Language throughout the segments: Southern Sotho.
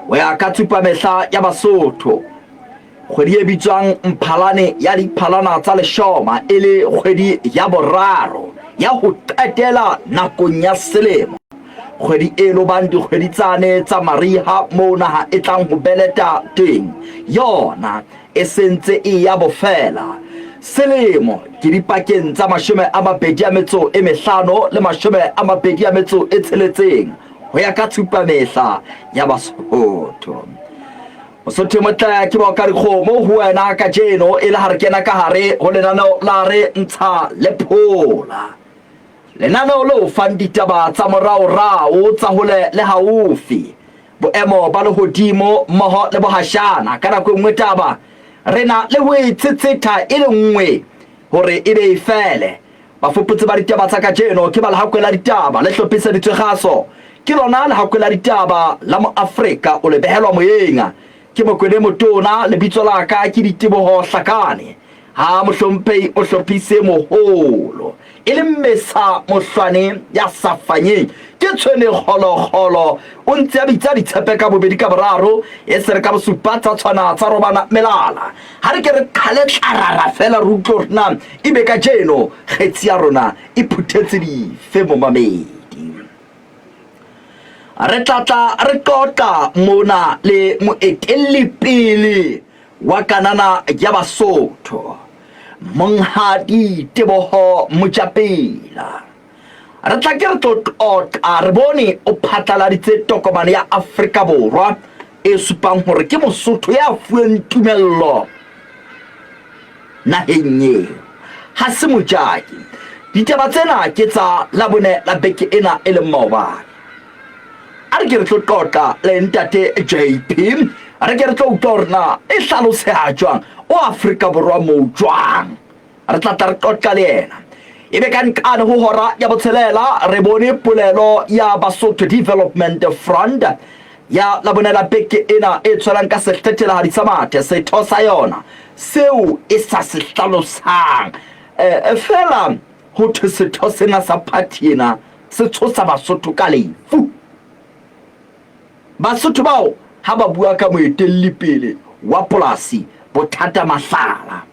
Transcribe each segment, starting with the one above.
Ho ya ka tshupamehla ya Basotho, kgwedi e bitswang Mphalane ya diphalana tsa leshoma e le kgwedi ya boraro ya ho qetela nakong ya selemo. Kgwedi e lobang dikgwedi tsane tsa mariha moo naha e tlang ho beleta teng, yona e sentse e ya bofela. Selemo ke dipakeng tsa 25 le 26 ho ya ka tshupamehla ya Basotho. Mosotho e motle ke boka dikgomo ho wena kajeno e le ha re kena ka hare ho lenaneo la re ntsha le phola. Lenaneo le o fang ditaba tsa moraorao tsa hole le haufi, boemo ba lehodimo mmoho le bohashana. Ka nako e nngwe taba re na le ho e tshetsetha e le nngwe hore e be e fele. Bafuputsi ba ditaba tsa kajeno ke ba Lehakwe la Ditaba le hlophiseditswe kgaso ke lona Lehakwe la Ditaba la Moafrika o le behelwa moyeng ke Mokwene Motona. Lebitso la ka ke Diteboho Hlakane. Ha mohlomphehi o hlophise moholo e le Mmesa Mohlwane ya sa fanyeng ke tshwene kgolokgolo o ntse a bitsa ditshepe ka bobedi ka boraro e se re ka bosupa tsa tshwana tsa robana melala. Ha re ke re qhale tlarara fela re utlwe hore na ebe kajeno kgetsi ya rona e phuthetse dife momamedi. Re tla tla re qoqa mona le moetelli pele wa Kanana ya Basotho, Monghadi Teboho Mojapela. Re tla ke re tlo qoqa re bone o phatlaladitse tokomane ya Afrika Borwa e supang hore ke Mosotho ya fuweng tumello naheng eo. Ha se mojaki. Ditaba tsena ke tsa Labone la beke ena e leng maobane. A re ke re tlo qoqa le ntate JP, re ke re tlo utlwa hore na e hlaloseha jwang, o Afrika Borwa moo jwang. Re tla tla re qoqa le yena. E be ka nqane ho hora ya botshelela re bone polelo ya Basotho Development Front ya Labone la beke ena e tshwerang ka sehlethelahadi sa mathe, setho sa yona seo e sa se hlalosang. E, feela ho thwe setho sena sa phathi ena se tshosa Basotho ka lefu. Basotho bao ha ba bua ka moetelli pele wa polasi Bothata Mahlala.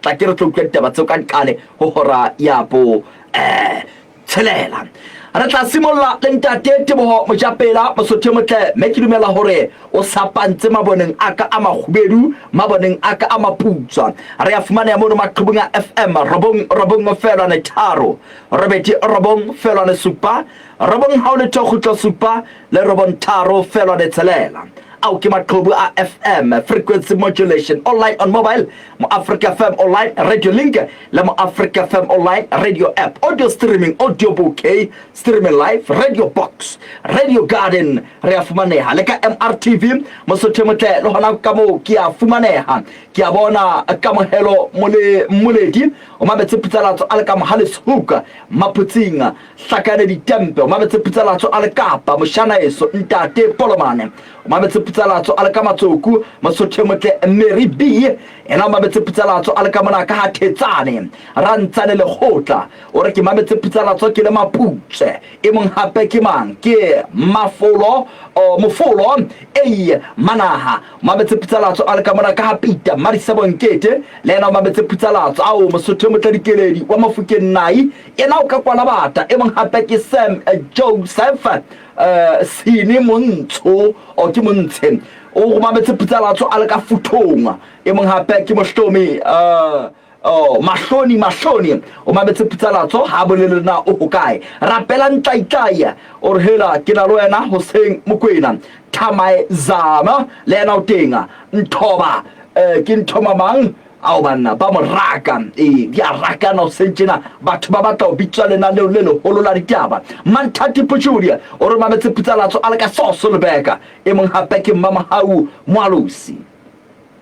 Tla ke re tlo utlwa ditaba tseo ka nqale ho hora ya bo tshelela. Re tla simolla le ntate Teboho Mojapela, Mosotho e motle, mme ke dumela hore o sapantse maboneng a ka a makgubedu, maboneng a ka a maputswa. Re a fumaneha mono maqhubung a FM robong robong felwane tharo, robedi robong felwane supa, robong hao letho kgutlo supa le robong tharo felwane tshelela. Ao ke maqhubu a FM, frequency modulation, online on mobile, mo Africa FM online, radio link, le mo Africa FM online, radio app, audio streaming, audio bouquet, streaming live, radio box, radio garden, re a fumaneha. Le ka MRTV, Mosotho e motle, le hona ka moo ke a fumaneha. Ke a bona Kamohelo Mole Mmoledi, o mametse Phutsalatso a le ka Mohale's Hoek, Maphutsing, Hlakane Ditempe, o mametse Phutsalatso a le Kapa, Moshanaeso, Ntate Polomane, o mametse Phutsalatso a le ka Matsoku, Mosotho e motle Mary B, ena o mametse Phutsalatso a le ka mona ka ha Thetsane, Rantsane Lekgotla, o re ke mametse Phutsalatso ke le Maputswe, e mong hape ke mang? Ke Mafolo, o, Mofolo, ei, Manaha, o mametse Phutsalatso a le ka mona ka ha Peter, Mmadisebo Nkete, le yena o mametse Phutsalatso, ao, Mosotho e motle Dikeledi, wa Mafokeng Nai, Yena o ka kwala bata. E mong hape ke Sam Joseph Sini Montsho, o ke Montshe. O go mametse Phutsalatso a le ka futhong. E mong hape ke Mohlomi oh, Mahloni Mahloni o mametse Phutsalatso ha bolele na o hokae. Rapela Ntlaitlai o re hela ke na le wena hoseng Mokwena. Thamae Zama le yena o teng. Nthoba ke Nthoma mang? Ao banna ba mo raka, ee, di a rakana hoseng tjena. Batho ba batla ho bitswa lenaneo le leholo la ditaba. Manthati Puchudi o re mametse Phutsalatso a le ka Soso Lebeka. E mong hape ke Mmamohau Moalosi.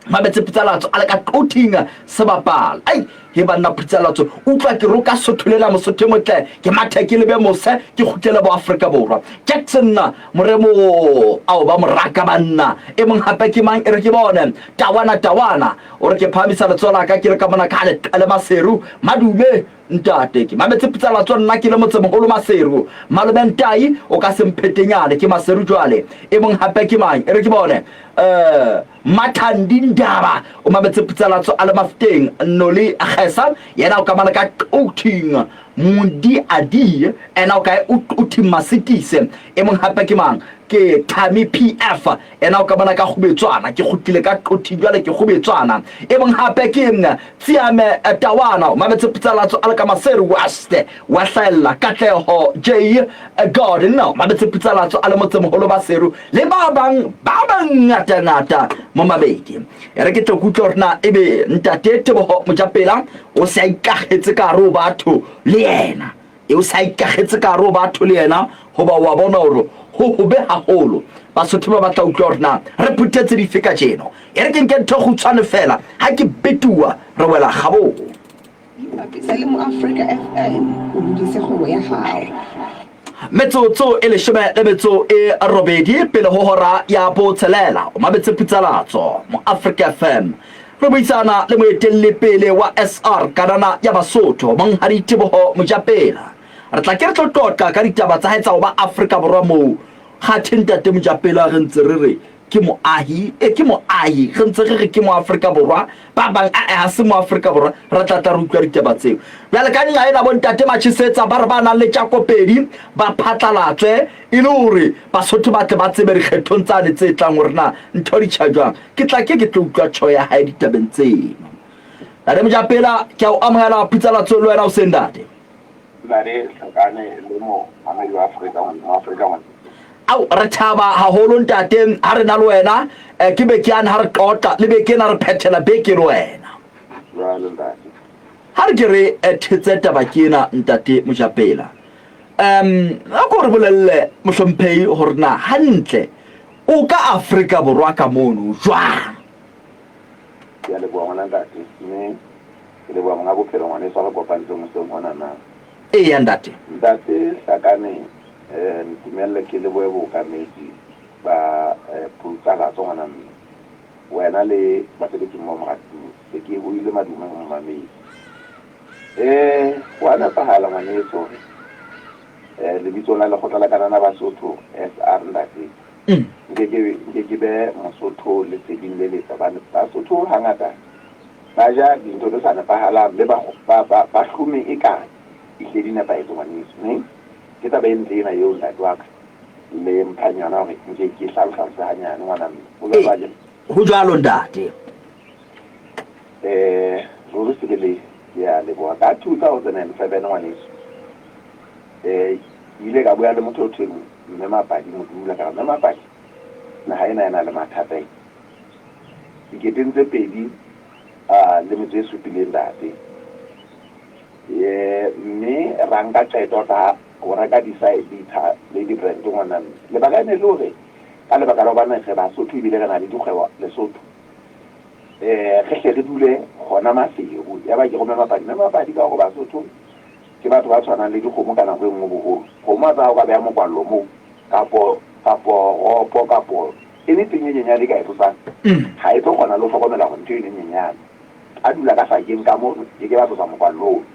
Mametse Phutsalatso a le ka Quthing Sebapala. Ai, He banna Phutsalatso, utlwa ke roka Sotho lela Mosotho e motle, ke mathe ke lebe mose, ke kgutlele bo Afrika Borwa. Jackson Moremo, ao ba moraka banna. E mong hape ke mang e re ke bone? Tawana Tawana, o re ke phahamisa letsoho la ka ke le ka mona ka leqele Maseru. Madume ntate, ke mametse Phutsalatso nna ke le motsemoholo Maseru. Malome Ntai, o ka se mphetenyane, ke Maseru jwale. E mong hape ke mang e re ke bone? Eh. Mathandi Ndaba o mametse Putsalatso a le Mafeteng, Noli Kgesa yena o kamana ka Quthing, Modi Adi ena o kae o Quthing Masitise, e mong hape ke mang? Ke Thami PF ena o kamana ka Kgubetswana, ke kgutlile ka Quthing jwale ke Kgubetswana, e mong hape ke Tsiame Tawana o mametse Putsalatso a le ka Maseru West, wa hlahella Katleho J Gordon o mametse Putsalatso a le motsemoholo Maseru le ba bang ba bangatangata mo mabedi. E re ke tle ke utlwe gore na ebe ntate Teboho Mojapela o se a ikagetse ka gare ho batho le yena. E o se a ikagetse ka gare ho batho le yena goba wa bona gore ho hobe haholo. Basotho ba batla utlwa gore na re phuthetse dife kajeno. E re ke nke ntho e kgutshwane fela ha ke betuwa re wela kgabong. Ipapisa le Moafrika FM o hodise kgwebo ya hao. Metsotso e leshome le metso e robedi pele ho hora ya botshelela. O mametse Phutsalatso, Moafrika FM. Re buisana le moetelli pele wa SR Kanana ya Basotho, Monghadi Teboho Mojapela. Re tla ke re tlo qoqa ka ditaba tsa hae tsa ho ba Afrika Borwa moo. Kgathe Ntate Mojapela re ntse re re Ke moahi, e, ke moahi. Re ntse re re ke Moafrika Borwa, ba bang a-e ha se Moafrika Borwa. Re tla tla re utlwa ditaba tseo. Bjale ka nqa ena bontate Machesetsa ba re ba nang le tjakopedi ba phatlalatswe e le hore Basotho ba tle ba tsebe dikgethong tsane tse tlang hore na ntho di tjha jwang. Ke tla ke ke tlo utlwa tjho ya hae ditabeng tseno. Ntate Mojapela, ke a o amohela phutsalatso le wena hoseng ntate. Ntate Hlakane le momamedi wa Afrika Moafrika ngwana. Ao, re thaba haholo ntate ha re na le wena. Eh, ke beke yane ha re qoqa le beke ena re phethela beke le wena. Jwalo ntate. Ha re ke re eh, thetse taba ke ena ntate Mojapela. Um, a ko re bolelle mohlomphehi hore na hantle o ka Afrika Borwa ka mono jwang? Ke a leboha ngwana ntate mme ke leboha monga bophelo ngwaneso a re kopantseng hoseng hona na. Eya ntate. Ntate Hlakane eh ntumelle ke lebohe bookamedi ba eh Phutsalatso ngwana mme. Wena le basebetsi mmoho moratuwa. Se ke buile madume ho momamedi. Eh ho a nepahala ngwaneso hore eh lebitsong la lekgotla la Kanana Basotho SR ntate nke ke nke ke be Mosotho leseding le letle hobane Basotho hangata Ba ja dintho tse sa nepahalang mme ba, ba, ba, ba hlome eka ehlile di nepahetse, ngwaneso. Mme ke taba e ntle ena eo ntate wa ka le mphang yona hore nke ke hlalohlalose hanyane, ngwana mme. Ho jwalo akere? Ho jwalo, ntate. Eh, ruri sebele ke a leboha. Ka 2007, ngwaneso, eh, ke ile ka bua le motho ho thweng Mme Mapadi Modula. Ka re, Mme Mapadi, naha ena e na le mathata e. Diketeng tse pedi le metso e supileng ntate. Mme ra nka qeto tsa ho reka ditsha le di-brand ngwana mme. Lebaka e ne le hore ka lebaka la hobane re Basotho ebile re na le dikgwebo Lesotho, re hle re dule hona Maseru. Yaba ke rome Mapadi. Mme Mapadi ka hore Basotho ke batho ba tshwanang le dikgomo ka nako e nngwe boholo. Kgomo a tsa ha o ka beha mokwallo moo kapo kapo ropo kapo anything e nyenyane e ka e tlosang ga e tlo kgona le go hlokomela gore ntho eno e nyenyane. A dula ka sakeng ka mo ke ke ba tlosa mokwallo ono.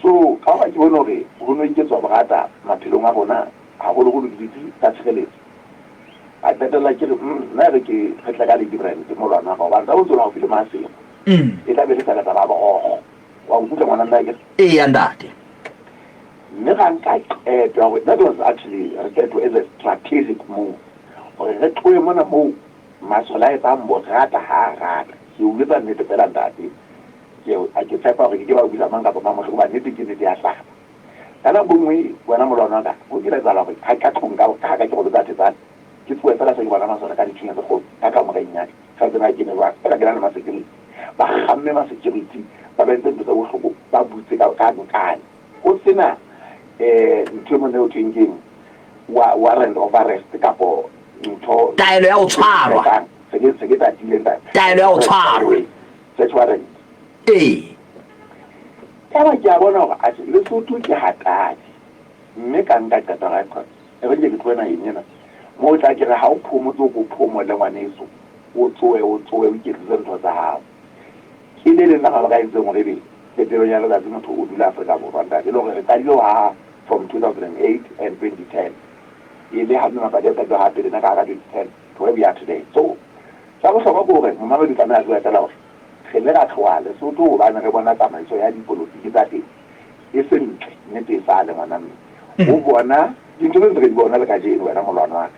So ka hoba ke bone hore ho no iketswa borata maphelong a rona haholoholo ke ditsi tsa tshireletso, ka qetella ke re nna e re ke re tle ka Lady Brand molwana wa ka hobane tsa bontse haufi le Maseru e tla be le sa le taba ya borokgo. Wa nkutlwa ngwana nna akere? Eya ntate. Mme ra nka qeto ya hore that was actually referred to as a strategic move hore re tlohe mona moo masole a etsang borata ha a rata. Ke o jwetsa nnete fela ntate, ke ke tshepa hore ke ke ba utlwisa mang kapa mang bohloko hobane nnete ke nnete ya hlaba. Ka nako e nngwe wena molwana wa ka ho kile ha etsahala hore ha ka tlung ka ha ka ke robetse a thetsane, ke tsohe fela se ke bona masole ka dithunya tse kgolo ka kamoreng ya ka. Sa tseba ke ne jwang fela ke na le ma-security. Ba kgamme ma-security, ba ba entse ntho tse bohloko, ba butse ka ka nkane. Ho sena ntho e mona eo thweng keng warrant of arrest kapo ntho Taelo ya ho tshwarwa. Se ke se ke tatile ntate. Taelo ya ho tshwarwa. Search warrant. Ee. Yaba ke a bona hore atjhe Lesotho ke hatadi mme ka nka qeto hore aikhona e re nke ke tlohe naheng ena moo o tla ke re ha o phomotse o ko phomole ngwaneso o tsohe o tsohe o iketlise ntho tsa hao. Ke le leng la mabaka a entseng hore ebe qetellong ya letsatsi motho o dula Afrika Borwa ntate e le hore re qadile ho haha from 2008 and 2010 e le ha Mmapadi a qadile ho haha pele nna ka haha ka 2010 to where we are today. So sa bohlokwa ke hore momamedi o tlameha a tsebe feela hore Re ile ra tloha Lesotho hobane re bona tsamaiso ya dipolotiki tsa teng e se ntle. Nnete e sale, ngwana mme. O bona dintho tse ntse re di bona le kajeno, wena molwane wa ka,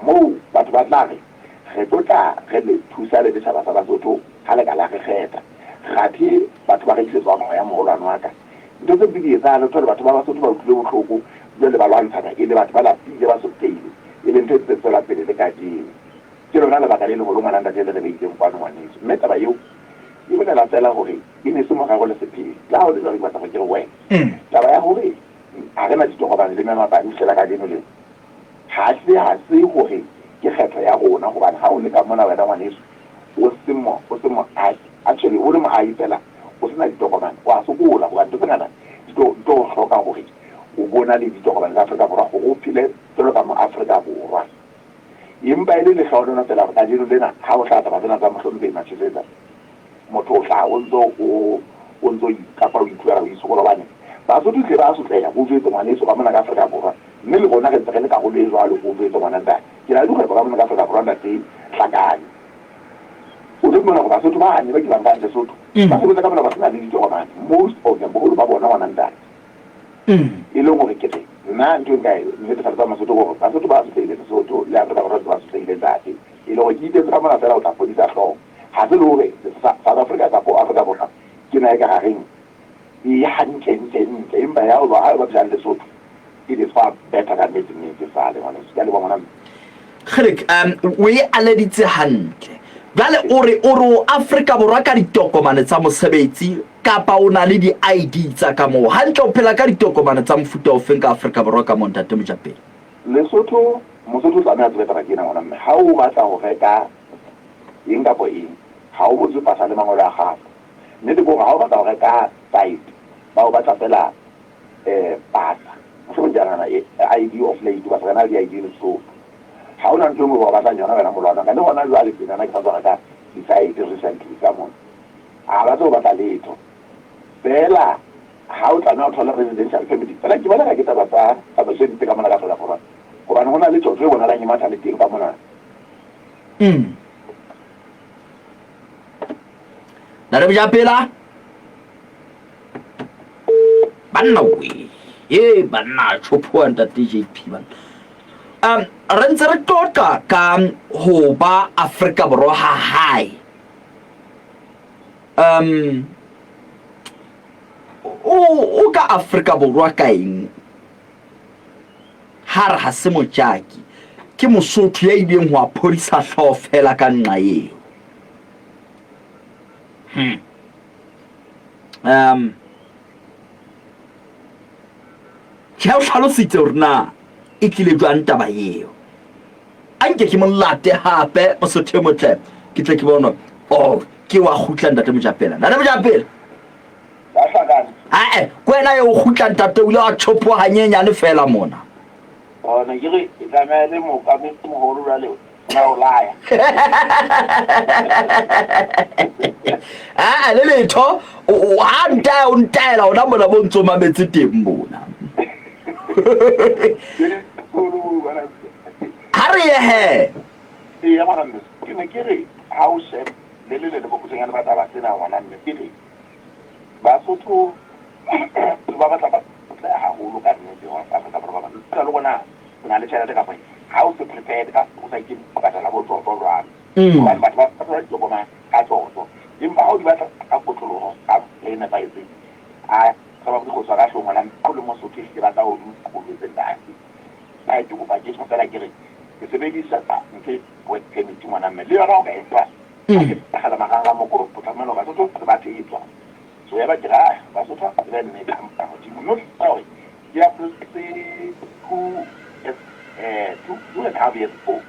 moo batho ba tla re, Re tlo tla re le thusa le setjhaba sa Basotho ha le ka la re kgetha. Kgathe batho ba rekisetswa moya, moholwane wa ka. Ntho tse mpe di etsahala, o thole batho ba Basotho ba utlwile bohloko, jwale ba lwantshana e le batho ba lapile, ba sotlehile, e leng ntho e ntse tswela pele le kajeno. Ke lona lebaka le leholo ngwana ntate le re beileng kwano ngwaneso. Mme taba eo e bolela feela hore e ne se morero le sepheo. Le ha ho le jwalo ke batla hore ke re ho wena, taba ya hore ha re na ditokomane le memapane ho fihlela kajeno lena, ha se ha se hore ke kgetho ya rona hobane ha o le ka mona wena ngwaneso o se mo o se moahi, actually o le moahi feela o se na ditokomane o a sokola hobane ntho tse ngata di tlo di tlo o hloka hore o bo na le ditokomane tsa Afrika Borwa hore o phele jwalo ka mo-Afrika Borwa. Empa e le lehlohonolo feela hore kajeno lena ha ho hlaha taba tsena tsa Mohlomphehi Machesetsa, motho o hlaha o ntso o o ntso ikapa o itlohela o itshokola hobane Basotho ehlile ba sotleha ke o jwetse ngwaneso ka mona ka Afrika Borwa mme le rona re ntse re le karolo e jwalo ke o jwetse ngwana ntate. Ke na le dikgwebo ka mona ka Afrika Borwa ntate Hlakane. O tlo fumana hore Basotho bane ba ke bang Lesotho ba sebetsa ka mona ba sena le ditokomane most of them boholo ba bona ngwana ntate. E leng hore ke re nna ntho e nka e netefaletsa Mosotho ke hore Basotho ba sotlehile Lesotho le Afrika Borwa ba sotlehile ntate. E le hore ke itetse ka mona feela ho tla fodisa hlooho. Ha se le hore South Africa kapo Afrika Borwa ke naha e ka rareng e hantle ntle ntle empa ya ho ha e bapisa le Lesotho it is far better ka nnete nnete sale ngwaneso. Ke a leboha ngwana mme. Kgelek, o e aleditse hantle. Jwale o re o re o Afrika Borwa ka ditokomane tsa mosebetsi kapa o na le di-ID tsa ka moo? Hantle o phela ka ditokomane tsa mofuta ofeng ka Afrika Borwa ka moo, Ntate Mojapele? Lesotho, Mosotho o tlameha a tsebe taba ke ena ngwana mme. Ha o batla ho reka eng kapo eng, ha o botswe pasa le mangolo a gago. Nnete ke hore ha o batla ho reka site, ba o batla fela pasa. Mohlomong ke a nahana ID of late, hoba se re na le di-ID Lesotho. Ha ho na ntho e nngwe ba o batlang yona wena molwana ka. Le hona jwale tjenana ke sa tswa reka di-site recently ka mona. Ha ba tlo batla letho. Feela ha o tlameha o thole residential permit. Feela ke bona ka ke taba tsa tsamaiso e mpe ka mona ka Afrika Borwa. Hobane ho na le tjotjo e bonahalang e matha le teng ka mona. Ntate Mojapela. Banna we. E banna tjhophoa ntate JP banna. Re ntse re tlotla ka ho ba Afrika Borwa ha hae. O ka Afrika Borwa ka eng? Ha re ha se motjaki, ke Mosotho ya ileng ho a phodisa hlooho fela ka nqa eo. Tjhe, o hlalositse hore na e tlile jwang taba eo. A nke ke mo late hape Mosotho e motle, ke tle ke bone. Oh, ke wa kgutla Ntate Mojapela. Ntate Mojapela. Ae, ke wena eo o kgutla ntate, o ile wa tjhophoha hanyenyane feela mona. Ona ke re e tlameha e le mookamedi moholo jwale o na o laya. Aa le letho ha ntaya o ntaela ona mona bo ntso mametse teng mona. Ha re ye he. Eya ngwana mme, ke ne ke re ha o shebe le le le lebokoseng la taba tsena ngwana mme ke re Basotho ba batla ba sotleha haholo ka nnete wa Afrika Borwa ba bang. Le rona o na le tjhelete kapa ha o se prepared ka o sa ikemisetsa ho patala bo tjotjo jwalo. Hobane batho ba thola ditokomane ka tjotjo. Empa ha o di batla ka kotloloho ka tsela e nepahetseng, a ba dikgosi ka hloohong ngwana ha o le Mosotho ehlile ba tla o dutsa o jwetse ntate. Ke kopa ke tjho feela ke re ke sebedisa ntho e work permit ngwana mme le yona o ka e fa. Ha ke nagana marangrang mo ko tlamela gore Basotho ba ba thetswa. So ya ba ke ra Basotho ba tsebe nnete ka Modimo. Mme o gore ke apply 2.5 years ago.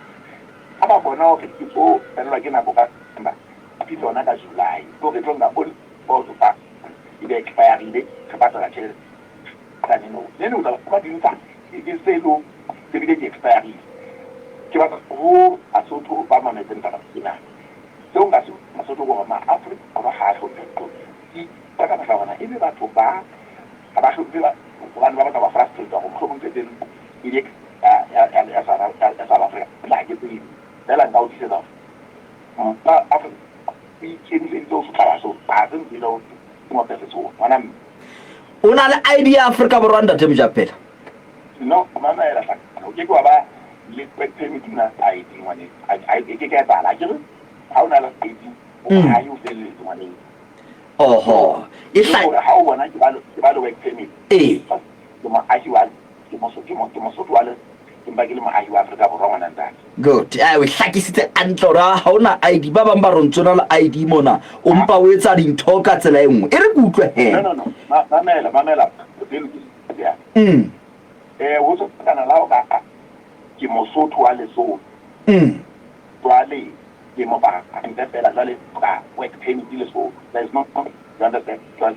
Ha ba bona hore ke tlo fellwa ke nako ka September, ba fihla hona ka July. So re tlo nka only 4 to 5. e be expirile, re patala tjhelete tsa neno. Neno o tla ba di ntsha e se lo se bile di expirile. Ke batla ho Basotho ba mametseng taba ena. Seo nka se Basotho ke hore Ma-Afrika Borwa ha a hlomphe ke ka ka batla hore na ebe batho ba ha ba hlomphe ba hobane ba batla ba frustrate hore mohlomong tse teng e le ya South Africa. Ha ke tsebe. Feela nka o tlisetsa hore Afrika o ikemiseditse ho sotla Basotho. Ha se ntho e le ngope Sesotho. Ngwana mme. O na le ID ya Afrika Borwa ntate Mojapela? No, mamela hlaka. O ke ke wa ba le work permit o na ID ngwaneso. E ke ke ya etsahala. Akere ha o na le ID o moahi o felletse ngwaneso. Oho. E hla hore ha o bona ke ba ke ba le work permit. Ee. Ke moahi wa ke moso ke mo ke Mosotho wa le ke mpa ke le moahi wa Afrika Borwa ngwana ntate. Good. Eh, o e hlakisitse hantle hore ha o na ID. Ba bang ba re o ntso na le ID mona. O mpa o etsa dintho ka tsela e nngwe. E re ke utlwe he. No, no, no. Mamela, mamela. O tse lokisitse ya. Eh, ho tsokana la ho ka ke Mosotho wa Lesotho. Jwale ke mo ntle fela jwale ka work permit Lesotho. There is no, you understand? Jwale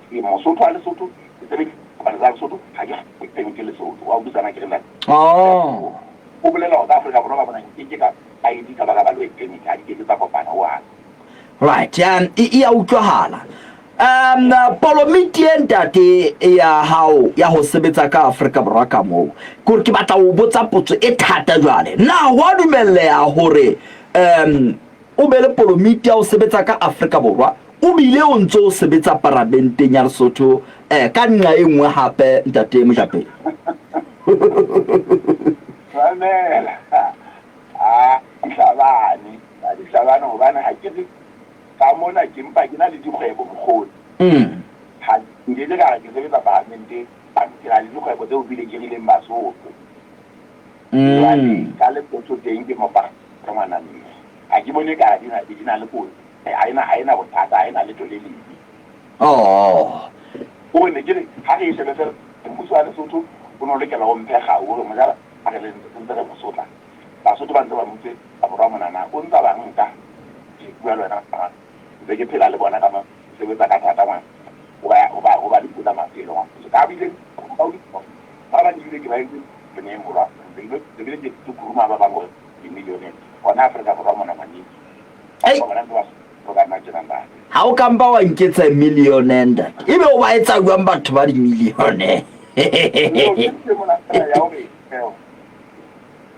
ke Mosotho wa Lesotho, ke sebedisa tsa Lesotho, ha ke work permit Lesotho. Wa utlwisana ke re ntate? Oh. Ho bolela hore ka Afrika Borwa ka mona nke ke ka ID ka baka ba le work permit, ha di ke ke tsa kopana ho hang. Right, e ya utlwahala. Polomiti e ntate ya hao ya ho sebetsa ka Afrika Borwa ka moo. Ke hore ke batla ho botsa potso e thata jwale. Na ho a dumelleha hore o be le polomiti ya ho sebetsa ka Afrika Borwa o bile o ntse o sebetsa paramenteng ya Lesotho ka nqa e nngwe hape ntate Mojapele? Mamela. Ah, dihlabane, ha dihlabane hobane ha ke re ka mona ke mpa ke na le dikgwebo mokgotsi. Ha nkeke ka re ke sebetsa paramenteng, ke na le dikgwebo tseo bile ke rileng Basotho. Jwale ka Lesotho teng ke mopa ngwana mme. Ha ke bone ka di na di na le kotsi. Ha ena ha ena bothata, ha ena letho le lebe. Oh. O ne ke re ha re e shebe fela mmuso wa Lesotho o no lokela ho mphe kgau hore mojala a re le ntse re mo sotla. Basotho ba ntse ba mutse ka borwa monana o ntsa ba nka ke bua le wena ntse ke phela le bona ka mo sebetsa ka thata ngwana o ba o ba o ba dipula maphelo ngwana ka bile ba o ba ba bile ke ba entse ne morwa ntse ke bile ke ke kuruma ba bang hore di millionaire hona Afrika Borwa mona ngwane. Ei. Ba bona ntse ba ba ba nna tjena ntate. Ha o ka mpa wa nketsa millionaire ntate. Ebe o ba etsa jwang batho ba di-millionaire? No, ke ntho e mona fela ya hore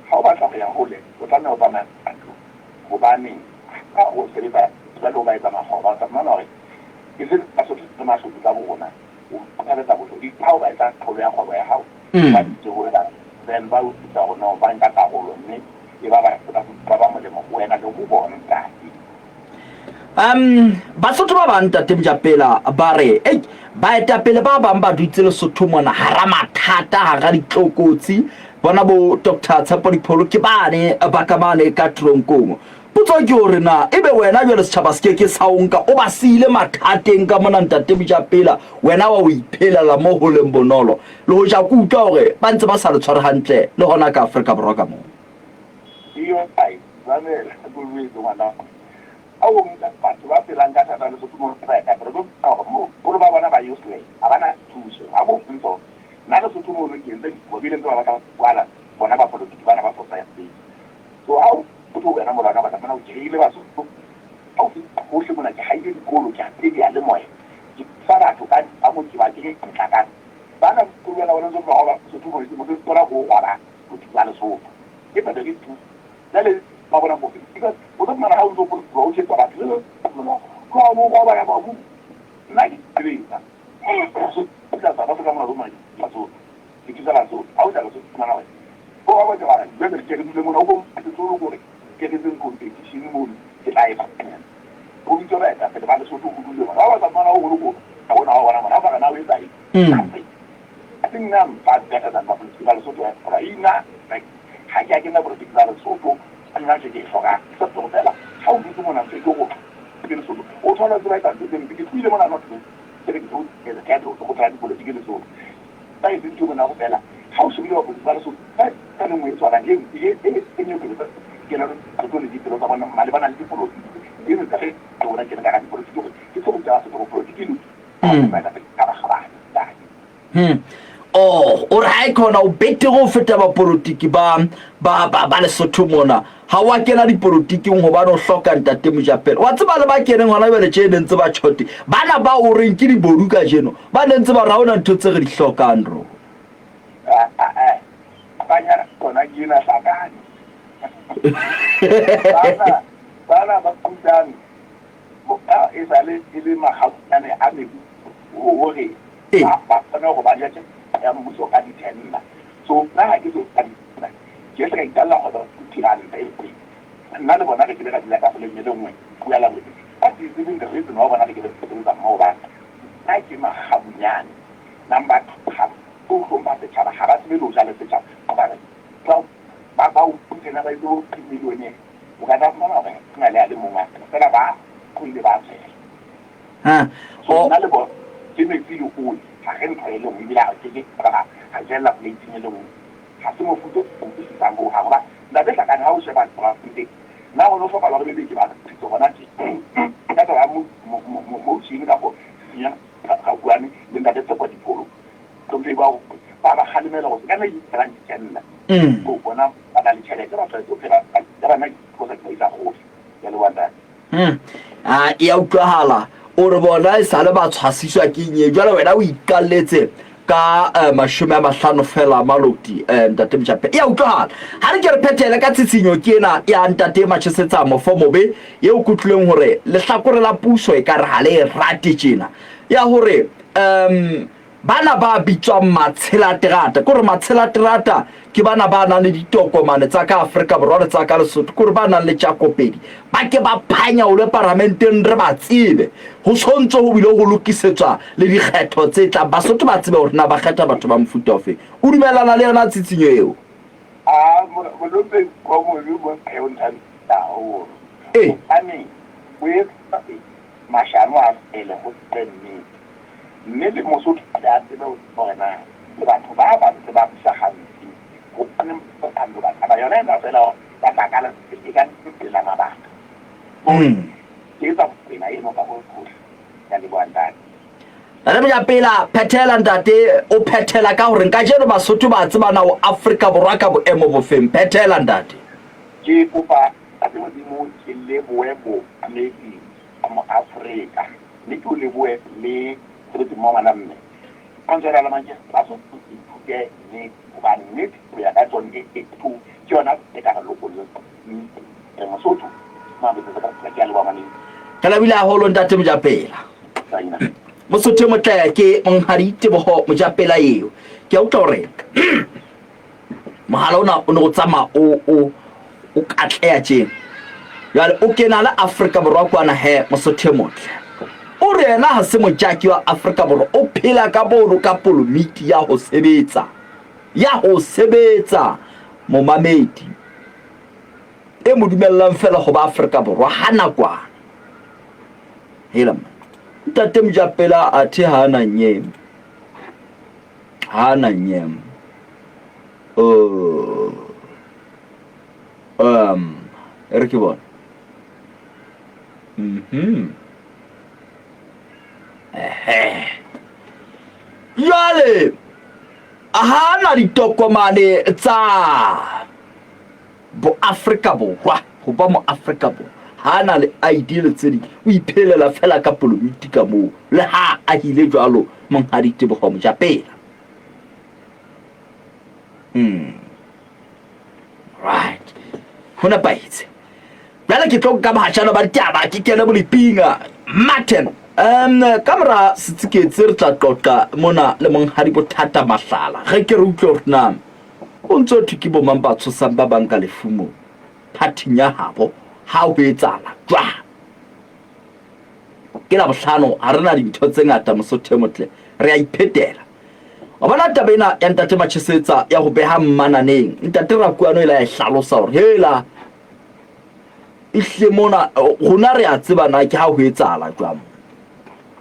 ha o batla ho ya hole o tlameha ho tsamaya matlo hobane ha o sebetsa jwale o ba etsa makgoba o tla fumana hore e se Basotho le Masotho ka bo rona o kgothaletsa bosodi ha o ba etsa kgolo ya kgwebo ya hao ba ditse ho wena then ba utlwisisa hore no ba nka karolo mme e ba ba ba ba molemo ho wena le ho bona ntate. Basotho ba bang ntate Mojapela ba re ei baetapele ba bang ba dutse Lesotho mona hara mathata hara ditlokotsi bona bo Dr. Tshepo Dipholo ke bane ba ka mane ka tronkong. Potso ke hore na ebe wena jwale setjhaba se ke ke sa o nka o ba siile mathateng ka mona ntate Mojapela wena wa o iphelela mo ho leng bonolo le hoja ke utlwa hore ba ntse ba sa le tshware hantle le hona ka Afrika Borwa ka moo. Iyo ai mamela ko jwetse ngwana ha o nka batho ba phelang ka thata Lesotho mo baetapele tlo hore mo bolo ba bona ba useless ha bana thuso ha bo ntso nna Lesotho mono ke entse dikobo bile ntse ba batla kwala bona ba politiki bana ba society so ha o tlo wena molwana batla mona o kereile Basotho ha o fihla hohle mona ke haile dikolo ke haile diyalemoya ke fa batho ka ka mo ke ba kenye motlakase bana ko wena bona ntse ba Basotho mo ke bona go gwaba politiki ba Lesotho ke phetho ke thuso jwale ba bona bofe because o tlo fumana ha o ntso o thetsa batho le tloha mo go baya babu nna ke sebetsa tla South Africa mona mona Basotho ke thusa Basotho ha o tla Lesotho fumana hore o ba botsa bara jwale ke re dule mona o bo setsolo gore ke re tseng competition mono ke tla e fanya o bitsa baetapele ba Lesotho ho dule mona ba batla fumana o holo ko ha bona wa bona mona ha ba na o etsa eng I think now I'm far better than bapolitiki ba Lesotho goba ina like ha ke a kena politiki ba Lesotho nna ntho ke e hlokang except gore fela ha o dutse mona ntho e ke go ke Lesotho o thola tseba etsa ntho tse mpe ke tlohile mona not ke re ke tlo etsa ke go tla dipolotiki Lesotho ba etse ntho mona go fela ha o shebile bapolitiki ba Lesotho ba ka le nngwe e tshwanang e e e e nyo ke ke na le dipelo tsa bona malebana le dipolotiki e re tsa re rona ke re ka ga dipolotiki gore ke tlo ruta Basotho gore polotiki e lokile. Mm. Baetapele ka bakgabane, ntate. Hmm. Oh, o re ha e khona o betere ho feta bapolotiki ba ba ba, ba Lesotho mona. Ha wa kena dipolotiking hobane o hloka ntate Mojapele. Wa tseba le ba keneng hona jwale tje ne ntse ba tjhote. Bana ba o reng ke dibodu kajeno, ba ne ntse ba re ha hona ntho tse re di hlokang rona. Ah, ah, ah. Banyana tsona ke ena hlakane. Bana bana ba kutang e sale e le makgabunyane a mebuso hore ba kgone hore ba je tjhelete ya mmuso ka di-tender. So nna ha ke so ka di-tender, ke se ka iqalla kgwebo ranta e kgwedi. Nna le bona re kile ra dula tafoleng e le nngwe bua la bone. That is even the reason why bona re ke re sebetsa mmoho hobane nna ke makgabunyane. Number two, ha o hlompha setjhaba, ha ba tsebe le ho ja le setjhaba. Ba re ba ba o tsena ba itse bo millionaire. O ka tla fumana hore ho na le a le mong a fela ba ile ba tswela. So nna le bona ke metsi le oli, ha re ntho e le nngwe ebile ha ke ke ra ra jella plate-ing e le nngwe. Ha se mofuta o utlwisisang ho hang hoba Ntate Hlakane ha o sheba teng nna ho no hlokahala hore ebe ke ba thusitse hona tje ka taba ya motion kapo senya Rakuane le Ntate Tshepo Dipholo hlomphehi bao ba ba kgalemela hore se ka nna ikelang di-tender. So bona ba na le tjhelete ba tlwaetse ho phela ya bana ke ba isa kgohle. Ke a leboha ntate. Hmm. A e a utlwahala o re bona e sale ba tshwasiswa ke eng jwale wena o iqalletse ka eh, 50 fela maloti eh, ntate Mojapele e a utlwahala ha re ke re phethele ka tshitshinyo ke ena ya ntate Machesetsa Mofomobe eo ke utlwileng hore lehlakore la puso e ka re ha le e rate tjena ya hore um Bana ba bitswang matshelaterata, ke hore matshelaterata ke bana ba nang le ditokomane tsa ka Afrika Borwa le tsa ka Lesotho, ke hore ba nang le tjakopedi, ba ke ba phanyaolwe paramenteng re ba tsebe. Ho so ntse ho bile ho lokisetswa le dikgetho tse tlang, Basotho ba tsebe hore na ba kgetha batho ba mofuta ofe. O dumellana le yona tsitsinyo eo? A Molope wa mobe mo o nthabisa haholo. Ee. Hobane o etsa mashano a fele ho tswe nnete. Mme le Mosotho a be a tsebe hore na le batho ba ba ntse ba busa hampe hobaneng ba sa taba yona ena fela hore ba tla ka e ka la mabaka. Hore ke etsa tsela eno ka hohle hohle. Ke a leboha ntate. Ntate Mojapela, phethela ntate, o phethela ka hore kajeno Basotho ba tseba na o Afrika Borwa ka boemo bofeng. Phethela ntate. Ke kopa Ntate Modimo ke lebohe bookamedi ba moAfrika. Mme ke o lebohe le mosebetsi mmoho ngwana mme. Mantswe a latelang ke Basotho ithute nnete hobane nnete ho ya ka John A. 2 ke yona e ka re lokollang. Mme re Mosotho Mabetsetse ka tsela. Ke a leboha ngwaneso. Re lebohile haholo Ntate Mojapela. Saina. Mosotho e motle ke Monghadi Teboho Mojapela eo. Ke a utlwa hore Mohala ona o ne o tsamaya o o o katleha tjena. Jwale o kena le Afrika Borwa kwana he Mosotho e motle. O re yena ha se mojaki wa Afrika Borwa, o phela ka bono ka polomiti ya ho sebetsa. Ya ho sebetsa momamedi e mo dumellang fela ho ba Afrika Borwa ha nakwana. Hela man. Ntate Mojapela athe ha na nyeme. Ha na nyem. Oh. Um, e re ke bone. Mhm. Ehe. Jwale ha na ditokomane tsa boAfrika Borwa, ho ba moAfrika Borwa. Ha na le ID le tse ding, o iphelela fela ka polomiti ka moo, le ha a ahile jwalo Monghadi Teboho Mojapela. Mm. Right. Ho nepahetse. Jwale ke tlo nka bohatjana ba ditaba ke kene boleping. Martin, um, ka mora setsiketse re tla qoqa mona le Monghadi Bothata Mahlala. Re ke re utlwe hore na O ntso thwe ke bomang ba tshosang ba bang ka lefu moo phathing ya habo ha ho etsahala jwang? Ke Labohlano, ha re na dintho tse ngata Mosotho e motle, re a iphetela. Wa bona taba ena ya Ntate Machesetsa ya ho beha mmananeng, Ntate Rakuano ile a e hlalosa hore hela ehlile mona rona re a tseba na ke ha ho etsahala jwang.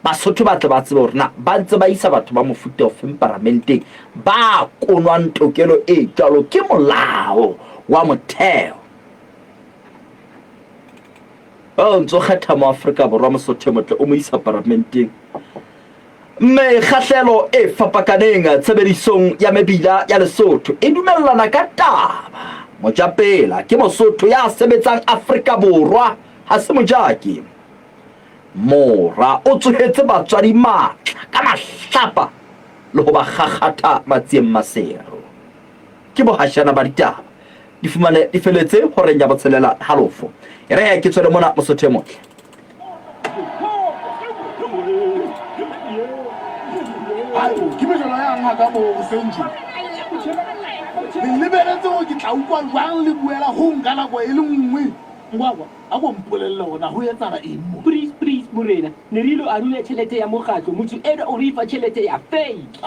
Basotho ba tle ba tsebe hore na ba ntse ba isa batho ba mofuta ofeng paramenteng ba konwang tokelo e jwalo ke molao wa motheo. O ntso kgetha mo Afrika Borwa Mosotho e motle o mo isa paramenteng. Mekgahlelo e fapakaneng tshebedisong ya mebila ya Lesotho e dumellana ka taba. Mojapela ke Mosotho ya sebetsang Afrika Borwa, ha se mojaki. Mora o tsohetse batswadi matla ka mahlapa le ho ba kgakgatha matsieng Maseru. Ke bohashana ba ditaba. Di fumane di feletse horeng ya botshelela halofo. E re ke tswele mona Mosotho e motle. Ke mejolo yang ga ka moo goseng tje? Le lebeletse gore ke tla ukwa jwang le buela gong ka nako e le nngwe? Ngwakwa, a ko mpolelle gore na go etsala eng mo? Please, please, morena, ne re ilo arula tjhelete ya mokgatlo, motho enwa o re fa tjhelete ya fake.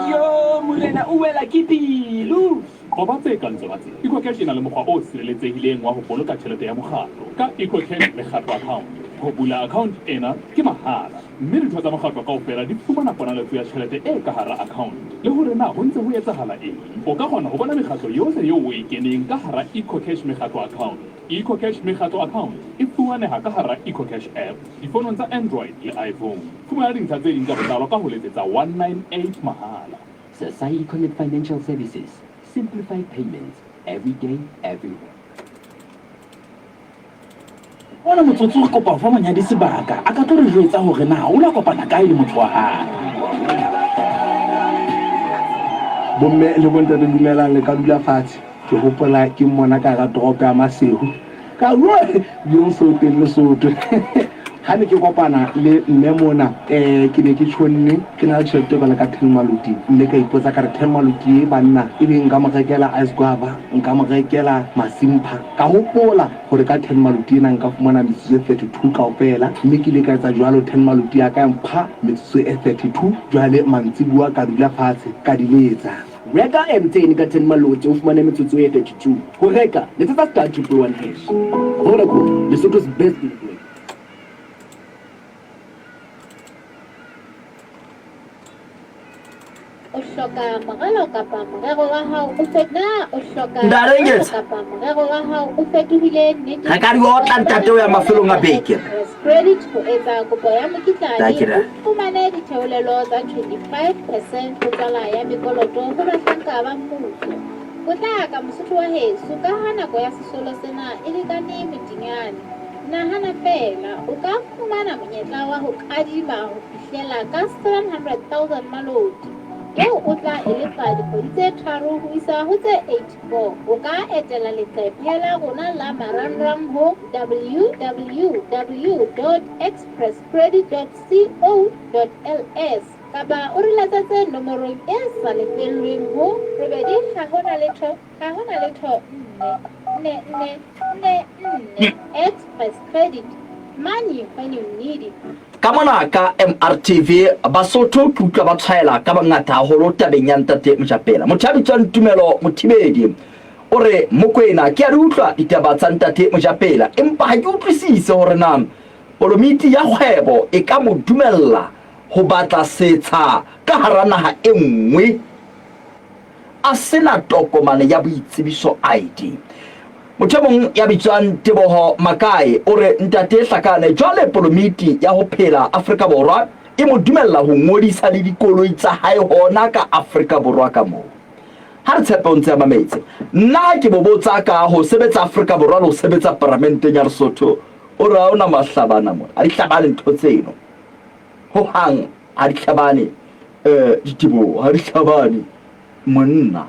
Yo, morena, o wela ke pelo. Qoba tse kang tsona tse. EcoCash e na le mokgwa o sireletsehileng wa ho boloka tjhelete ya mokgatlo ka EcoCash Mekgatlo Account. Ho bula account ena ke mahala, mme ditho tsa mokgatlo kaofela di fumana ponaletso ya tjhelete e ka hara account le hore na ho ntse ho etsahala eng. O ka kgona ho bona mekgatlo yohle eo o e keneng ka hara EcoCash Mekgatlo Account. EcoCash Mekgatlo Account e fumaneha ka hara EcoCash app difonong tsa Android le iPhone. Fumana dintlha tse ding ka botlalo ka ho letsetsa 198 mahala. Society Connect Financial Services, simplify payments every day, everywhere. Ona motsotso re kopa ho fa monyadi sebaka a ka tlo re jwetsa hore na o la kopana kae le motho wa hae. Bomme le bontate dumelang le ka dula fatshe. Ke hopola ke mmona ka hara toropo ya Maseru. Ka bua bjong so teng Lesotho. Ha ne ke kopana le mme mona um ke ne ke tjhonne ke na le tjhelete jwale ka ten maloti mme ka ipotsa ka re ten maloti e banna ebe nka mo rekela ice guava nka mo rekela masimpha ka hopola gore ka ten maloti ena nka fumana metsotso e 32 kaofela mme ke ile ka etsa jwalo ten maloti ya ka ya mpha metsotso e 32 jwale mantsibuwa ka dula fatshe ka di letsa. Reka MTN ka 10 Maloti o fumane metsotso e 32. Ho reka, letsetsa star 111 hash. Vodacom, Lesotho's best network. O hloka moralo kapa morero wa hao o fe na o hloka Ntate moralo Nketsa. kapa morero wa hao o fetohile nnete Re ka di otla ntate o ya mafelong a beke. Credit ho etsa kopo ya mokitlane Dakira. o fumane ditheolelo tsa 25 percent ho tswala ya mekoloto ho bahlanka ba mmuso. Potlaka Mosotho wa heso ka ha nako ya sesolo sena e lekane motinyane. Nahana feela, o ka fumana monyetla wa ho kadima ho fihlela ka 700 000 maloti eo o tla e lefa dikgwedi tse tharo ho isa ho tse 84. O ka etela leqephe la rona la marangrang ho www.expresscredit.co.ls kapa o re letsetse nomorong e sa lefellweng ho 8 0 0 0 4 4 4 4. Express Credit, money when you need it. Ka mona ka MRTV, Basotho ke utlwa ba tshwaela ka bongata haholo tabeng ya Ntate Mojapela. Motho ya bitswang Tumelo Mothibedi o re, Mokwena, ke a di utlwa ditaba tsa Ntate Mojapela, empa ha ke utlwisise hore na polomiti ya kgwebo e ka mo dumella ho batla setsha ka hara naha e nngwe a se na tokomane ya boitsebiso, ID. Motho e mong ya bitswang Teboho Makae o re, Ntate Hlakane, jwale polomiti ya ho phela Afrika Borwa e mo dumella ho ngodisa le dikoloi tsa hae hona ka Afrika Borwa ka moo. Ha re tshepe o ntse a mametse. Nna ha ke mo botsa ka ho sebetsa Afrika Borwa le ho sebetsa paramenteng ya Lesotho, o re ha ho na mahlabana mona. Ha di hlabane ntho tseno. Ho hang ha di hlabane. Eh, diteboho ha di hlabane. Monna.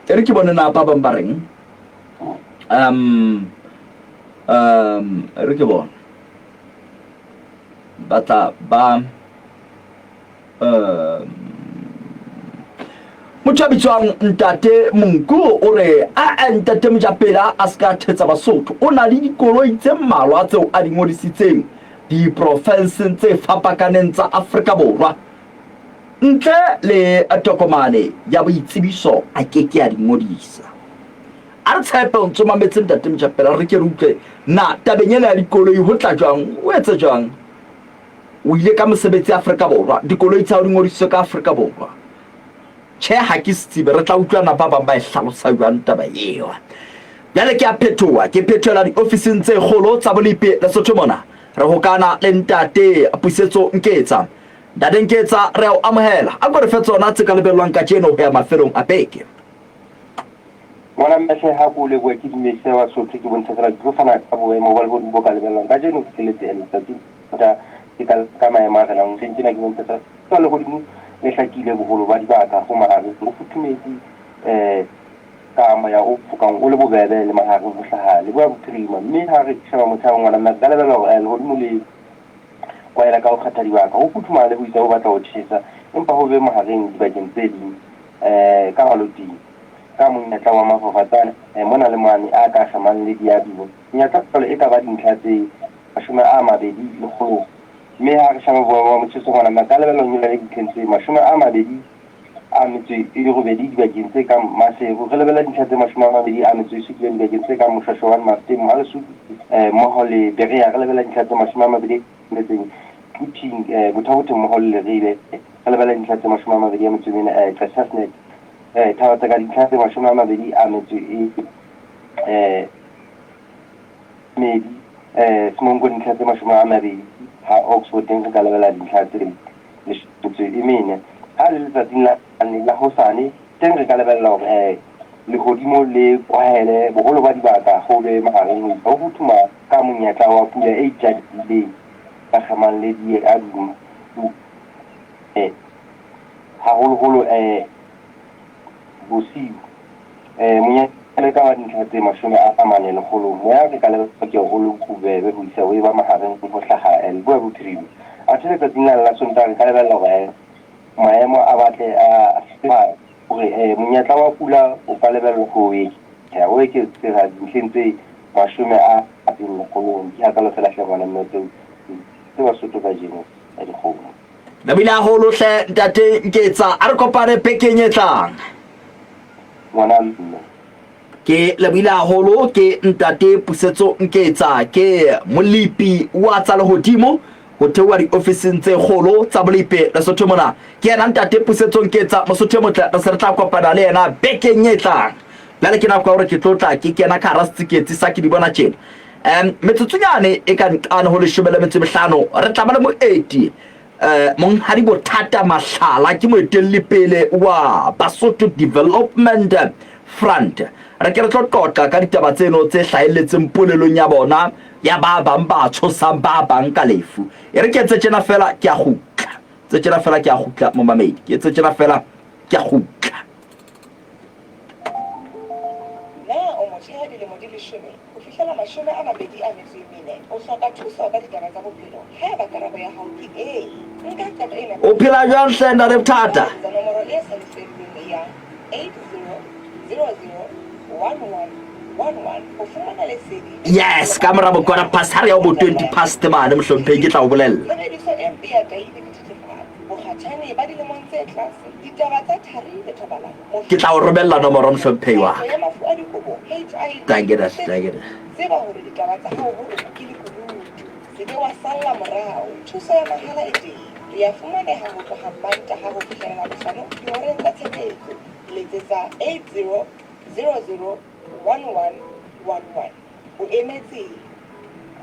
E re ke bone na ba bang ba reng. Um, um, e re ke bone. Ba tla ba um, motho ya bitswang Ntate Monku o re a Ntate Mojapela a se ka thetsa Basotho. O na le dikoloi tse mmalwa tseo a di ngodisitseng diprofenseng tse fapakaneng tsa Afrika Borwa. Ntle le tokomane ya boitsebiso a ke ke a di ngodisa. A re tshepe o ntso mametse Ntate Mojapela, re ke re utlwe na tabeng ena ya dikoloi ho tla jwang, o etse jwang? O ile ka mosebetsi Afrika Borwa, dikoloi tsa hao di ngodisitswe ka Afrika Borwa. Tjhe, ha ke se tsebe, re tla utlwana ba bang ba e hlalosa jwang taba eo. Bjale ke a phethoha, ke phethohela diofising tse kgolo tsa Bolepi Lesotho mona. Re hokana le Ntate Pusetso Nketsa. Ntate Nketsa, re a o amohela. A ko re fe tsona tse ka lebellwang kajeno ho ya mafelong a beke. Ngwana mme hle ha ko leboha ke dumedise Basotho ke bontshe fela ke tlo fana ka boemo ba lehodimo bo ka lebellwang kajeno ke letse letsatsi ta ke ka ka maemo a renang hoseng tjena ke bontshe fela ka lehodimo le hlakile boholo ba dibaka ho mahareng ho futhumetse eh ka moya o fokang o le bobebe le mahareng ho hlaha leboya bophirima mme ha re sheba motshehare ngwana mme re ka lebella hore eh, lehodimo le kwahela ka ho kgetha dibaka ho futhumale ho isa ho batla ho tjhesa empa ho be mahareng dibakeng tse ding eh ka maloting ka monyetla wa mafafatsane eh, mona le mane a ka kgemang le diaduma. Menyetla jwalo e ka ba dintlha tse 20 lekgolong. Mme ha re sheba boemo ba motjheso ngwana mme ka lebella ho nyolla le dintlheng tse 28 dibakeng tse kang Maseru. Re lebella dintlha tse 27 dibakeng tse kang Moshwashwawane, Mafeteng, Mohalesuku eh, mmoho le Berea. Re lebella dintlha tse 26 Quthing, eh, Botha-Bothe mmoho le Leribe. Re lebella dintlha tse 24 eh, Qesasnet. Eh, thaba tsa ka dintlha tse 20 e eh, medi eh, Semonko dintlha tse 20 ha Oxford teng re ka lebella dintlha tse 14. Ha le letsatsing la la hosane teng re ka lebella hore eh, lehodimo le kwahele boholo ba dibaka ho be mahareng ho isa ho futhuma ka monyetla wa pula e itjadileng ka kgemang le diaduma eh, haholoholo eh, bosiu. Eh, monyetla e ka ba dintlha tse 40 lekgolong. Moya re ka lebella ke o le bobebe ho isa ho eba mahareng ho hlaha eh, leboya bophirima. Athe letsatsing lane la Sontaha re ka lebella hore eh, maemo a batle a hore eh, monyetla wa pula o ka lebellwa ho eketseha o eketseha dintlheng tse 10 lekgolong. Di hakalo fela hle ngwana mme tseo tse Basotho kajeno ya dikgomo. Lebohile haholo hle ntate Nketsa, a re kopane bekeng e tlang. Ngwana mme. Ke lebohile haholo ke ntate Pusetso Nketsa, ke molepi wa tsa lehodimo ho theoha diofising tse kgolo tsa bolepi Lesotho mona. Ke yena ntate Pusetso Nketsa, Mosotho e motle, re se re tla kopana le yena bekeng e tlang. Bjale ke nako ya hore ke tlo tla ke kena ka hara setsiketsi sa ke di bona tjena. Um metsotsonyane e ka nqane ho 15 re tla ba le moeti um Monghadi Bothata Mahlala, ke moetelli pele wa Basotho Development Front. Re ke re tlo qoqa ka ditaba tseno tse hlahelletseng polelong ya bona ya ba bang ba tshosang ba bang ka lefu. E re ke etse tjena fela ke a kgutla. Tse tjena fela ke a kgutla momamedi. Ke etse tjena fela ke a kgutla. Na o motjha ya dilemo di leshome ho fihlela 24? O hloka thuso ka ditaba tsa bophelo? Haeba karabo ya hao ke ee, nka qeto e O phela jwang hle ntate Bothata? Letsa nomoro e sa lefellweng ya 8000 1111 ho fumana lesedi. Yes, ka mora bo quarter past ha re ya ho bo 20 past mane mohlomphehi ke tla o bolella. Tshebediso e mpe ya tahi le dithethefatsi, bokgatjhane ba dilemong tse tlase, ditaba tsa thari le thobalano. Ke tla o romella nomoro mohlomphehi wa ka. Ya mafu a dikobo, HIV, Dankie dat, dankie dat. Tseba hore ditaba tsa hao ho rona ke lekunutu. Se be wa salla morao. Thuso ya mahala e teng. Re a fumaneha ho tloha Mantaha ho fihlela Labohlano dihoreng tsa tshebetso. Letsetsa 80 00 11 11. O emetseng?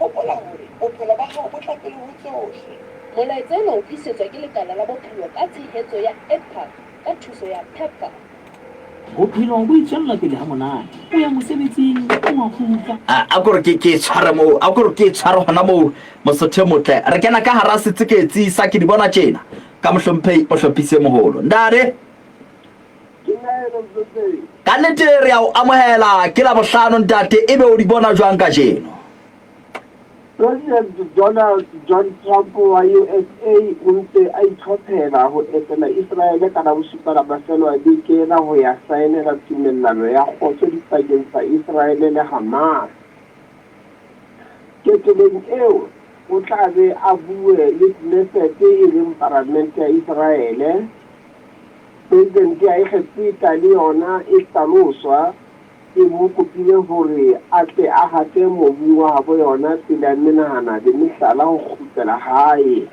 Hopola hore bophelo ba hao bo tla pele ho tsohle. Molaetsa ona o tlisetswa ke Lekala la Bophelo ka tshehetso ya EPHA ka thuso ya PEPFAR. Bophelo bo itswella pele ha monate. O ya mosebetsing, o a kgutla. A, a ko re ke, ke e tshware moo, a ko re ke e tshware hona moo, Mosotho e motle. Re kena ka hara setseketsi sa ke di bona tjena, ka Mohlomphehi Mohlophisi e Moholo. Ntate! Ke nna eno Mtlotleng. Ka nnete re a o amohela, ke Labohlano ntate, ebe o di bona jwang kajeno? President Donald John Trump wa USA o ntse a itlhophela ho etela Iseraele ka Labosupa la mafelo a beke ena ho ya saenela tumellano ya kgotso dipakeng tsa Iseraele le Hamas. Ketelong eo o tla be a bue le Knesset e leng paramente ya Iseraele. President ya Egepeta le yona e hlaloswa E mo kopile hore a tle a hate mobung wa habo yona pele a menahana le mehlala ho kgutlela hae.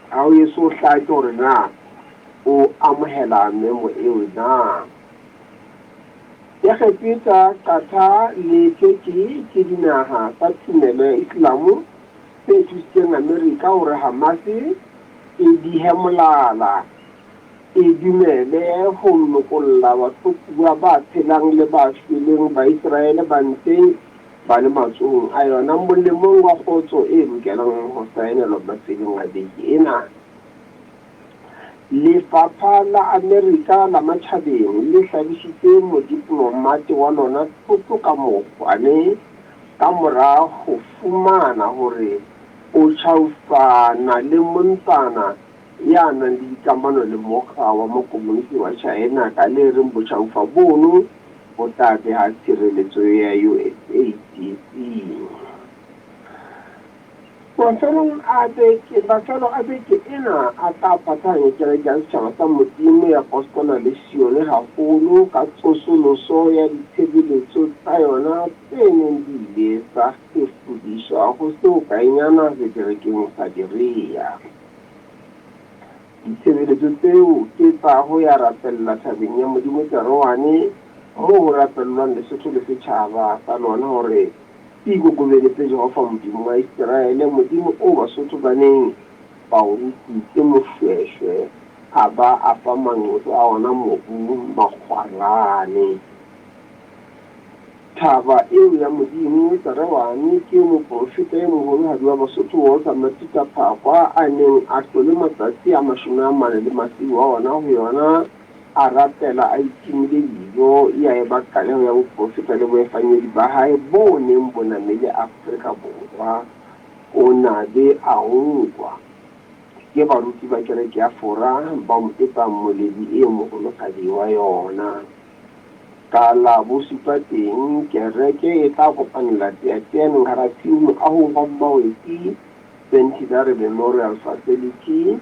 Ha ho eso hlake hore na o amohela memo eo na. Egepeta, Qatar le Turkey ke dinaha tsa tumelo ya Islamo tse thusitseng Amerika hore Hamas e dihe molala, e dumele ho lokolla bathopuwa ba phelang le ba shweleng ba Iseraele ba ntseng ba le matsohong a yona molemong wa kgotso e lokelang ho saenelwa mafelong a beke ena. Lefapha la Amerika la Matjhabeng le hlabisitse modiplomate wa lona thoto ka mokgwane ka mora ho fumana hore o tjhaufana le montsana ya nang le dikamano le mokga wa makomonisi wa China ka le reng botjhaufa bono bo tla beha tshireletso ya USA tsietsing. Mafelong a beke, mafelo a beke ena a tla phathahanya kereke ya Setjhaba sa Modimo ya Apostola le Sione haholo ka tsosoloso ya ditshebeletso tsa yona tse neng di ile tsa kgefudiswa ho se hokaenyana seterekeng sa Berea. Ditshebeletso tseo ke tsa ho ya rapella thabeng ya Modimo Tseroane, moo ho rapellwang Lesotho le setjhaba sa lona hore se ikokobeletse Jehova Modimo wa Iseraele, Modimo oo Basotho ba neng ba o rutitse Moshweshwe a ba a fa manqoso a ona mobu Makgwarane. Thaba eo ya Modimo, Tserewane, ke eo moporofeta e moholohadi wa Basotho Walter Matita Phakwa a neng a hlole matsatsi a 40 le masiu a ona ho yona a rapela a itimile dijo, ya eba qaleho ya boprofeta le boefangedi ba hae bo neng bo namele Afrika Borwa. O na be a nkwa ke baruti ba kereke ya Fora ba mo etsang molebi e moholohadi wa yona. Ka la bosupa teng, kereke e tla kopanela teateaneng hara tshiu moahong wa Mmawetsi Centenary Memorial Facility.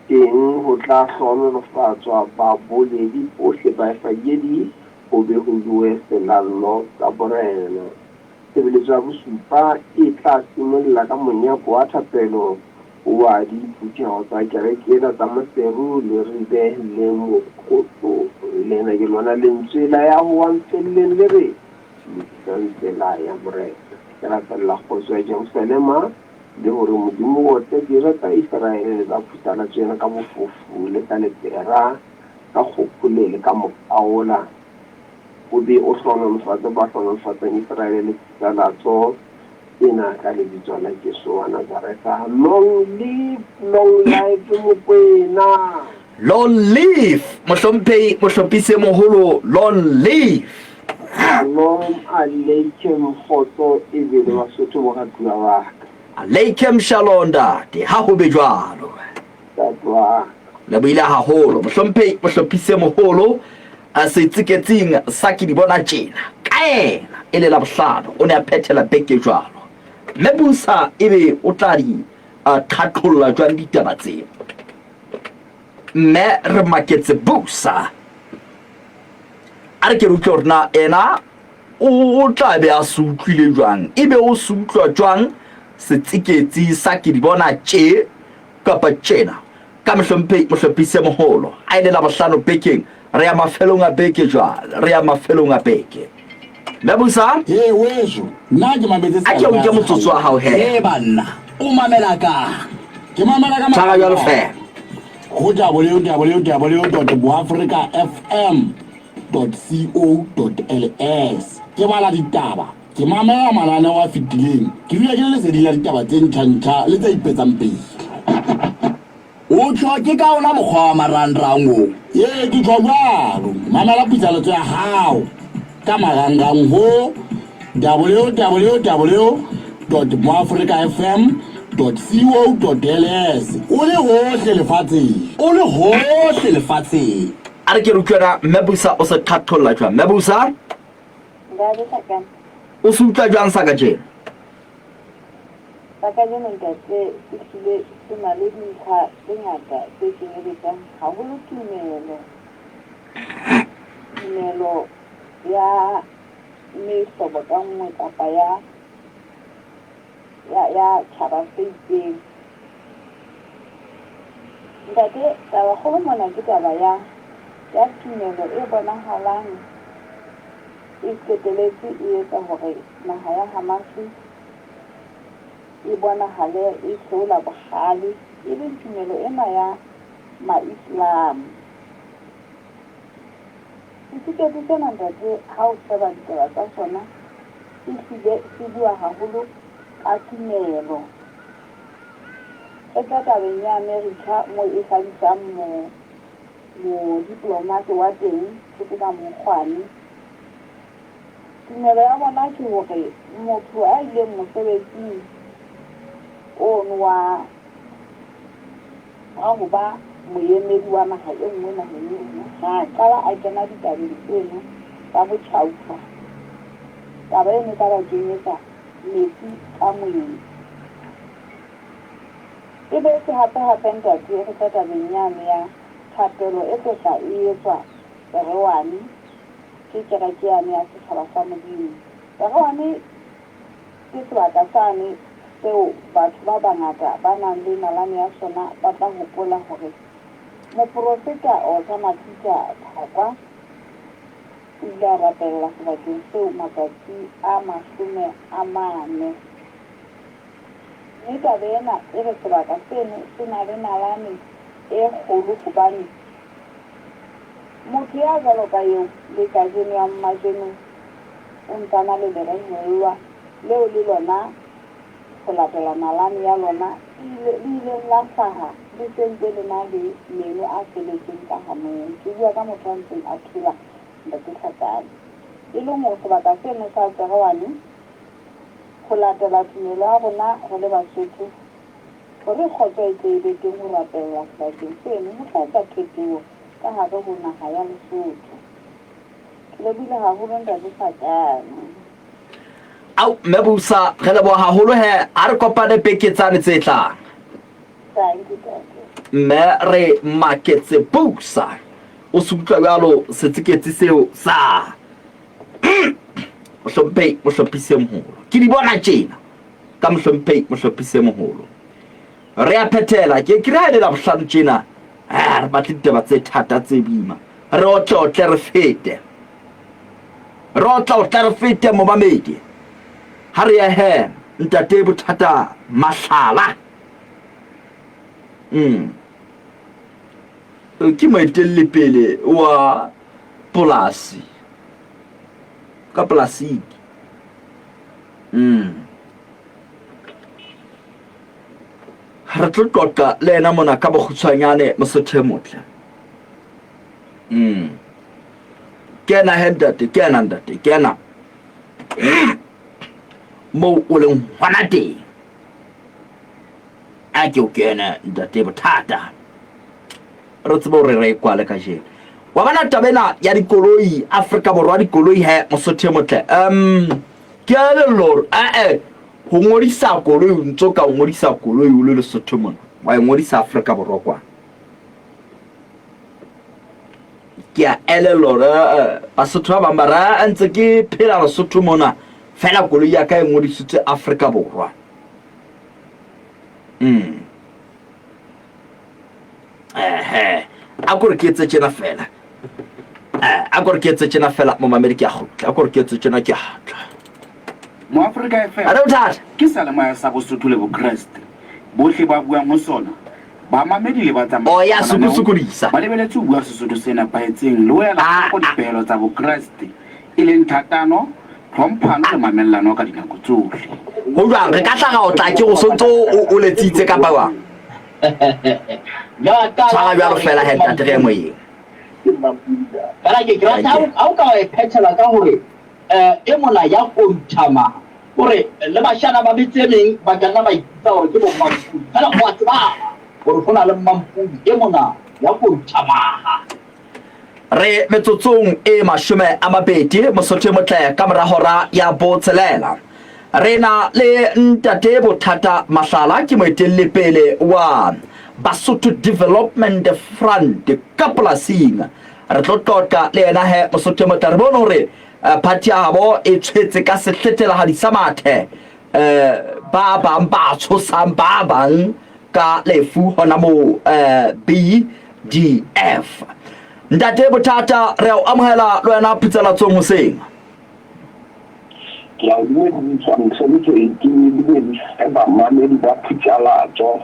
Teng ho tla hlohonolofatswa baboledi bohle ba Evangeli ho be ho jowe selallo sa borena. Tshebeletso ya bosupa e tla simolla ka monyako wa thapelo wa diphutheho tsa kereke ena tsa Maseru, Leribe le Mokgotso. Lena ke lona lentswe la ya howang felleng le re, Lokisang tsela ya Morena. Ke rapella kgotso ya Jerusalema le hore Modimo o otle dira tsa Iseraele le tsa phusalatso ena ka bofofu le ka lepera, ka kgophole le ka mokaola. O be o hlohonolofatse ba hlohonolofatsang Iseraele le phusalatso ena ka lebitso la Jesu wa Nazaretha. Long live, long life Mokwena! Long live Mohlomphehi Mohlophisi e Moholo, long live! Shalom aleikem kgotso e be le Basotho boratuwa ba ka. Aleikem shalom ntate, ha ho be jwalo. Ntate wa ka. Lebohile haholo Mohlomphehi Mohlophisi e Moholo setsiketsing sa ke di bona tjena ka ena e le Labohlano o ne a phethela beke jwalo. Mme Busa ebe o tla di qhaqholla jwang ditaba tseo? Mme re maketse Busa. A re ke re utlwe hore na ena o tla be a se utlwile jwang, ebe o se utlwa jwang setsiketsi sa ke di bona tje kapa tjena. Ka mohlomphehi mohlophisi e moholo, a e le Labohlano bekeng, re ya mafelong a beke jwale, re ya mafelong a beke. Mme Busa? Hee weso, nna ke mametse A ke o nke motsotso wa hao he. Hee banna, o mamela kang? Ke mamela ka Tshwara jwalo feela. Ho www.boafrikafm.co.ls Ke bala ditaba, ke mamela mananeo a fetileng, ke dula ke le leseding la ditaba tse ntjha-ntjha le tse ipetsang pele. O tjho ke ka ona mokgwa wa marangrang o? Ee, ke tjho jwalo. Mamela puisaletso ya hao ka marangrang ho www.moafrikafm.co.ls o le hohle lefatsheng. O le hohle lefatsheng. A re ke re utlwe na Mme Busa o se qhaqholla jwang. Mme Busa? Ntate Hlakane. O se utlwa jwang sa kajeno? Sa kajeno ntate se hlile se na le dintlha tse ngata tse kenyeletsang haholo tumelo. Tumelo ya mehlobo ka nngwe kapa ya ya ya tjhaba se itseng. Ntate, tabakgolo mona ke taba ya ya tumelo e bonahalang e qeteletse e etsa hore naha ya Hamase e bonahale e theola bohale. e leng tumelo ena ya Maislamo. Setsiketsi sena ntate ha o sheba ditaba tsa sona ehlile se bua haholo ka tumelo. Re tla tabeng ya America moo e hlabisang mo modiplomate wa teng Tshepo ka Mokgwane. Tumelo ya bona ke hore motho a ileng mosebetsing ono wa wa ho ba moemedi wa naha e nngwe naheng e nngwe, ha a qala a kena ditabeng tseno tsa botjhaufa, taba eno e tla ba kenyetsa metsi ka moedi. E boetse hape-hape ntate re tla tabeng yane ya thapelo e tlo tla e etswa Tserewane ke kereke yane ya setjhaba sa Modimo. Tserewane ke sebaka sane seo batho ba bangata ba nang le nalane ya sona ba tla hopola hore moporofeta Walter Mafika Phakwa o ile a rapella sebakeng seo matsatsi a 40. Mme taba ena e re sebaka seno se na le nalane e kgolo hobane motho ya jwalo ka eo le kajeno ya mmajeno o ntsa na le lerehellwa leo le lona ho latela nalane ya lona le ileng la hlaha le se ntse le na le meno a feletseng ka hanong. Ke bua ka motho a ntseng a phela, Ntate Tlhakane. E leng hore sebaka seno sa Tserewane ho latela tumelo ya rona re le Basotho, hore kgotso e tle e be teng ho rapella sebakeng seno ho tla etsa phetoho ka hare ho naha ya Lesotho. Ke lebohile haholo Ntate Sakane. Ao, Mme Busa, re leboha haholo he, a re kopane beke tsane tse tlang. Thank you, Ntate. Mme re maketse Busa. O se utlwa jwalo setsiketsi seo sa Mohlomphehi Mohlophisi e Moholo. Ke di bona tjena ka Mohlomphehi Mohlophisi e Moholo. Re a phethela, ke ke re ha e le Labohlano tjena, ah, re batle ditaba tse thata tse boima. Re otlotle re fete. Re otlotle re fete momamedi. Ha re ye he, ntate bothata Mahlala. Mm. Ke moetelli pele wa polasi ka polasing. Mm. Re tlo qoqa le yena mona ka bokgutshwanyane Mosotho e motle. Mm. Kena he ntate, kena ntate, kena. Moo o leng hona teng. A ke o kene ntate bothata. Re tsebe hore re e kwale kajeno. Wa bona taba ena ya dikoloi Afrika Borwa dikoloi he Mosotho e motle. Um ke a elellwa hore eh ho ngodisa koloi o ntso ka o ngodisa koloi o le Lesotho mona. Wa e ngodisa Afrika Borwa kwa. Ke a elellwa hore eh, Basotho ba bang ba re "Ah, ntse ke phela Lesotho mona fela koloi ya ka e ngodisitswe Afrika Borwa. Mm. Ehe. A ko re ke etse tjena fela. Eh, a ko re ke etse tjena fela momamedi ke a kgutla. A ko re ke etse tjena ke a tla. Moafrika FM A re bothata. ke seyalemoya sa Bosotho le Bokreste. Bohle ba buang ho sona, bamamedi le batsamaisi Oh, ya ba mananeo sokosokodisa. ba lebeletse ho bua Sesotho se nepahetseng le ho ela Ah, hloko ah. dipehelo tsa Bokreste, e leng thatano, tlhomphano le mamellano ka dinako tsohle. Ho jwang? Re ka tla ra o tla ke go sontso o o letsitse kapa jwang? Tshwara jwalo fela he ntate re ye moyeng. Fela ke ke rata ha o ka wa e phethela ka hore eh e mona ya Kouthama hore le bashana ba metse e meng ba ka nna ba ipitsa hore ke bo Mmampudi. Fela ho a tsebahala hore ho na le Mmampudi e mona ya Kouthamaha. Re metsotsong e 20 Mosotho e motle ka mora hora ya botshelela. Re na le Ntate Bothata Mahlala ke moetelli pele wa Basotho Development Front ka polasing. Re tlo tlotla le yena he Mosotho e motle re bone hore eh, party ya habo e tshwetse ka sehlethelahadi sa mathe eh, ba bang ba tshosang ba bang ka lefu hona moo eh, BDF. Ntate Bothata re a o amohela le wena phutselatsong hoseng. Ke a o dumedisa Mosebetsi ke dumedise bamamedi ba Phutsalatso.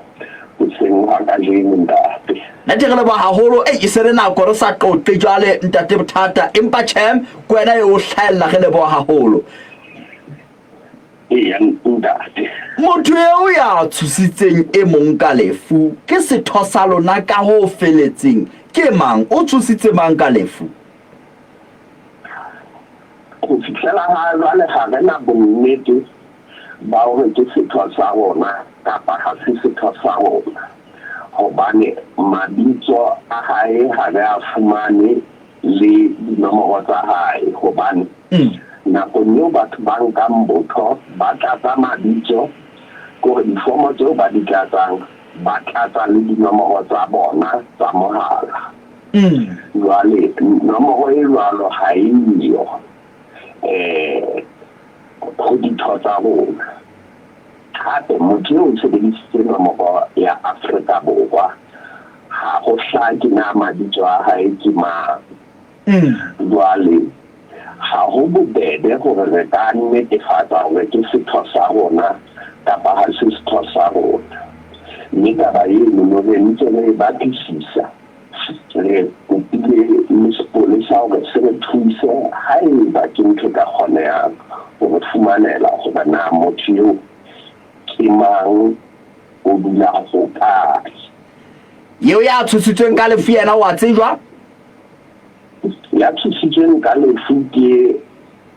Hoseng hwa kajeno, ntate. Nate re leboha haholo. Ei, e se le nako re sa qoqe jwale, ntate Bothata. Empa tjhe, ke wena eo o hlahella, re leboha haholo. Eya, ntate. Motho eo ya tshositseng e mong ka lefu ke setho sa lona ka ho feletseng. Ke mang? O tshositse mang ka lefu? Ho fihlela ha jwale ha re na bonnete ba hore ke setho sa rona kapa ha se setho sa rona, hobane mabitso a hae ha re a fumane le dinomoro tsa hae, hobane nakong eo batho ba nkang botho ba tlatsa mabitso, ke hore difomo tseo ba di tlatsang ba tlatsa le dinomoro tsa bona tsa mohala. Jwale nomoro e jwalo ha e yo ho ditho tsa rona. Hape motho eo o sebedisitse nomoro ya Afrika Borwa, ha ho hlake na mabitso a hae ke mang. Jwale ha ho bobebe hore re ka netefatsa hore ke setho sa rona kapa ha se setho sa rona. Mme taba eno re ntse re e batlisisa. Re kopile le sepolesa hore se re thuse haeba ke ntho e ka kgonehang ho re fumanela hore na motho eo ke mang, o dula hokae. Eo ya tshositsweng ka lefu yena o a tsejwa? Ya tshositsweng ka lefu ke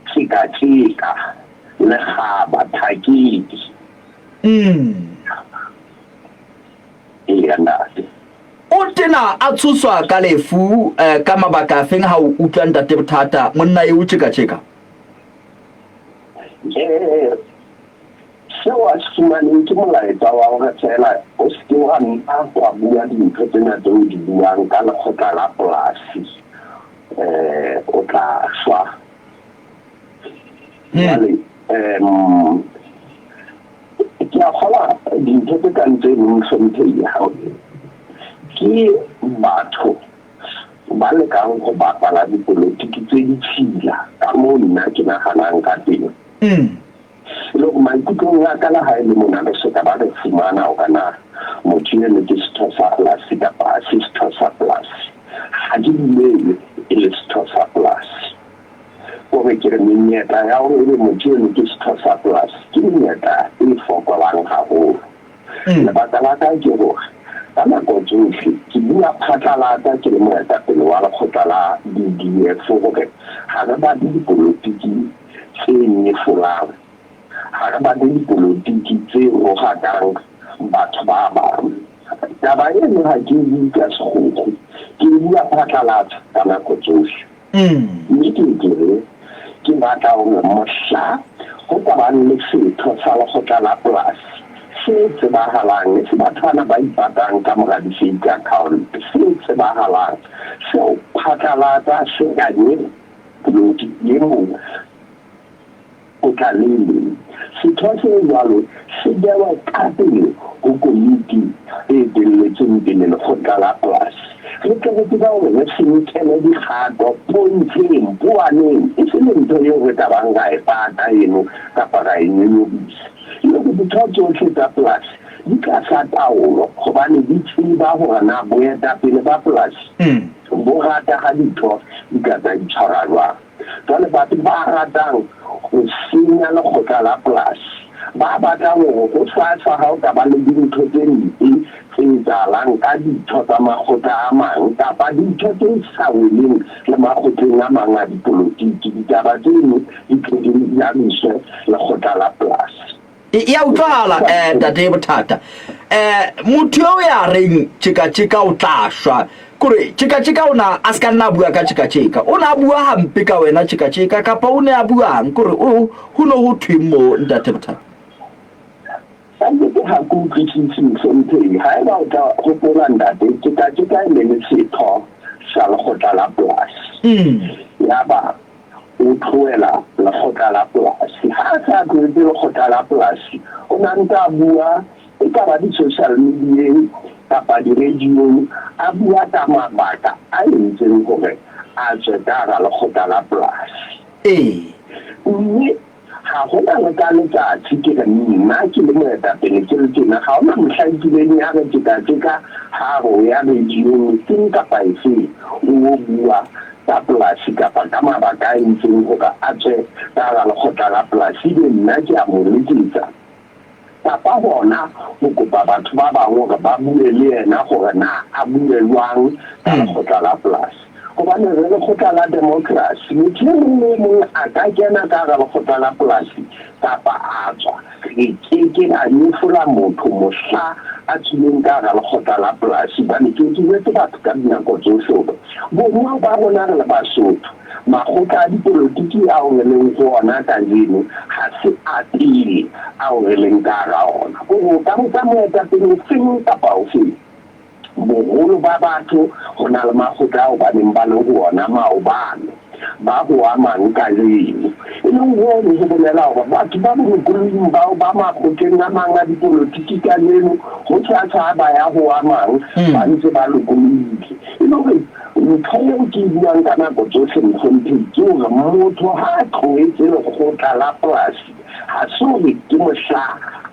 Tsekatjeka, Lekgaba, Thakedi. Eya, ntate. O tena a tshoswa ka lefu ka mabaka afeng ha o utlwa ntate Bothata monna eo tjeka-tjeka? Seo a se fumaneng ke molaetsa wa hore feela o se ke wa nna wa bua dintho tsena tseo o di buang ka lekgotla la polasi, o tla shwa. Jwale ke a kgolwa dintho tse kang tseno, mohlomphehi, ke batho ba lekang ho bapala dipolotiki tse ditshila ka moo nna ke nahanang ka teng. E le hore maikutlong a ka le ha e le mona re soka ba re fumana hore na motho eno ke setho sa polasi kapa ha se setho sa polasi. Ha ke dumele e le setho sa polasi. Kore ke re menyetla ya hore ebe motho eno ke setho sa polasi ke menyetla e fokolang haholo. Lebaka la ka ke hore ka nako tsohle ke bua phatlalatsa ke le moetapele wa lekgotla la DDF hore ha re batle dipolotiki tse nyefolang, ha re batle dipolotiki tse rohakang batho ba bang. Taba eno ha ke e bue ka sekgukgu, ke e bua phatlalatsa ka nako tsohle. Mme ke ke re, ke batla hore mohla ho ka bang le setho sa lekgotla la polasi se tsebahalang, e se batho bana ba ipatang ka mora di-fake account, se tsebahalang, seo phatlalatsa se ka nyefoloki e mong O tla le leng. Setho se jwalo se bewa ka pele ho komiti e etelletseng pele lekgotla la polasi. Re tle re tsebe hore re se nkele dikgato pontsheng, poaneng, e se le ntho eo re ka bang ra e pata eno kapa ra e nyonyobisa. E le hore ditho tsohle tsa polasi di tlasa taolo hobane di tseba hore na boetapele ba polasi bo rata ha ditho di ka tsa itshwara jwang. Jwale batho ba ratang ho senya lekgotla la polasi, ba batlang hore hosasa ha ho ka ba le dintho tse mpe tse etsahalang ka ditho tsa makgotla a mang kapa dintho tse sa weleng le makgotleng a mang a dipolotiki, ditaba tseno di tle di jariswe lekgotla la polasi. E ya utlwahala eh ntate bothata. Eh motho eo ya reng tjeka tjeka o tla shwa. Kore tjeka tjeka o na a ska nna bua ka tjeka tjeka. O na bua hampe ka wena tjeka tjeka kapa o ne a buang kore o ho no ho thweng mo ntate bothata. Ka nnete ha ke utlwisise mohlomphehi. Haeba o tla hopola ntate, tjeka tjeka e ne le setho sa lekgotla la polasi. Yaba o tlohela lekgotla la polasi. Ha a se a tlohetse lekgotla la polasi, o ne a ntse a bua e ka ba di-social media-eng kapa di-radio-ng, a bua ka mabaka a entseng hore a tswe ka hara lekgotla la polasi. Mme Ha ho na le ka letsatsi ke re nna ke le moetapele ke le tjena, ha ho na mohla e kileng ya re tjeka-tjeka ha re o ya radiong efeng kapa efeng o o bua ka polasi kapa ka mabaka a entseng hore a tswe ka hara lekgotla la polasi ebe nna ke a mo letsetsa kapa hona ho kopa batho ba bang hore ba bue le yena hore na a bue jwang ka lekgotla la polasi. Hobane re lekgotla la demokrasi, motho e mong le e mong a ka kena ka hara lekgotla la polasi kapa a tswa. Re ke ke ra nyefola motho mohla a tswileng ka hara lekgotla la polasi hobane ke ke jwetse batho ka dinako tsohle hore boholo ba rona re le Basotho, makgotla a dipolotiki ao re leng ho ona kajeno ha se a pele ao re leng ka hara ona. Ke hore o ka botsa moetapele ofeng kapa ofeng. Boholo ba batho ho na le makgotla ao ba neng ba le ho ona maobane, ba ho a mang kajeno. E leng hono ho bolela hore batho ba bolokolohing bao ba makgotleng a mang a dipolotiki kajeno, hosasa ha ba ya ho a mang, ba ntse ba lokolohile. E le hore ntho eo ke e buang ka nako tsohle, mohlomphehi, ke hore motho ha a tlohetse lekgotla la polasi, Ha se hore ke mohla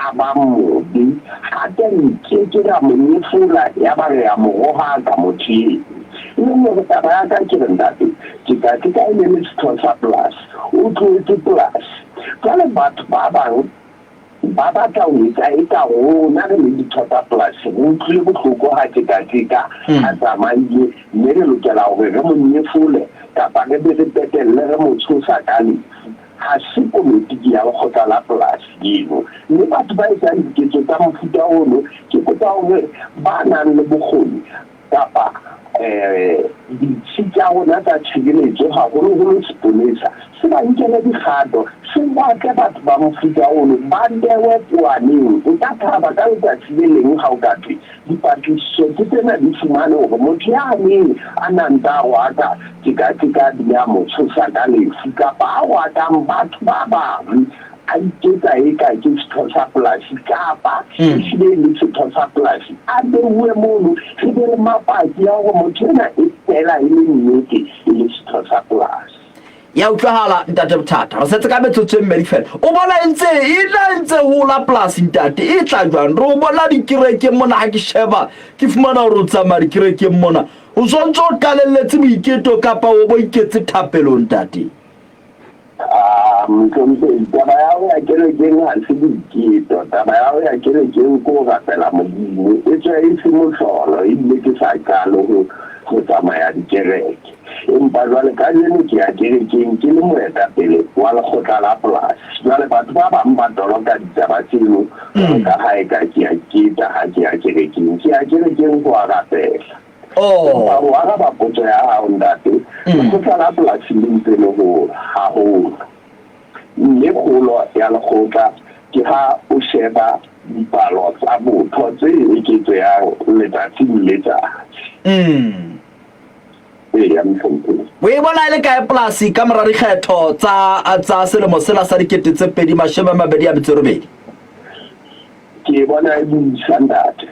a bang mobe, hape re ke ke ra mo nyefola yaba re a mo rohaka motho eno. E leng hore taba ya ka ke re ntate, ke tla ke ka e ne le setho sa polasi, o tlohetse polasi. Jwale batho ba bang ba batla ho etsa eka rona re le ditho tsa polasi re utlwile bohloko ha Tjekatjeka a tsamaile mme re lokela hore re mo nyefole kapa re be re qetelle re mo tshosa ka lefu. Ha se polotiki ya lekgotla la polasi eno, mme batho ba etsang diketso tsa mofuta ono ke kopa hore ba nang le bokgoni kapa ditsi tsa rona tsa tshireletso, haholoholo sepolesa, se ba nkele dikgato, se batle batho ba mofuta ono ba bewe poaneng. Nka thaba ka letsatsi le leng ha o ka thwe Dipatlisiso ke tsena di fumane hore motho ya neng a na ntse a roaka tsekateka a bile a mo tshosa ka lefu kapa a roakang batho ba bang a iketsa eka ke setho sa polasi kapa ehlile e le setho sa polasi a beuwe mono re be le mapaki a hore motho ena e fela e le nnete e le setho sa polasi. Ya utlwahala ntate Bothata. Re setse ka metsotso e mmedi fela. O bona e ntse e tla e ntse hola polasi ntate. E tla jwang? Re o bona dikerekeng mona ha ke sheba ke fumana hore o tsamaya dikerekeng mona. O sontse o qalelletse boiketo kapa o bo iketse thapelong ntate? Ah, mohlomphehi, taba ya ho ya kerekeng ha se boiketo. Taba ya ho ya kerekeng ke ho rapela Modimo. E tswe e se mohlolo ebile ke sa qale ho ho tsamaya dikereke. Empa jwale kajeno ke ya kerekeng ke le moetapele wa lekgotla la polasi. Jwale batho ba bang ba toloka ditaba tseno jwalo ka ha eka ke a iketa ha ke ya kerekeng. Ke ya kerekeng ho a rapela. Empa ho araba potso ya hao ntate, lekgotla la polasi le ntse le hola haholo. Mme kgolo ya lekgotla ke ha o sheba dipalo tsa botho tse eketsehang letsatsi le letsatsi. Eya, mohlomphehi. O e bona e le kae polasi ka mora dikgetho tsa tsa selemo sena sa 2028? Ke e bona e busa, ntate.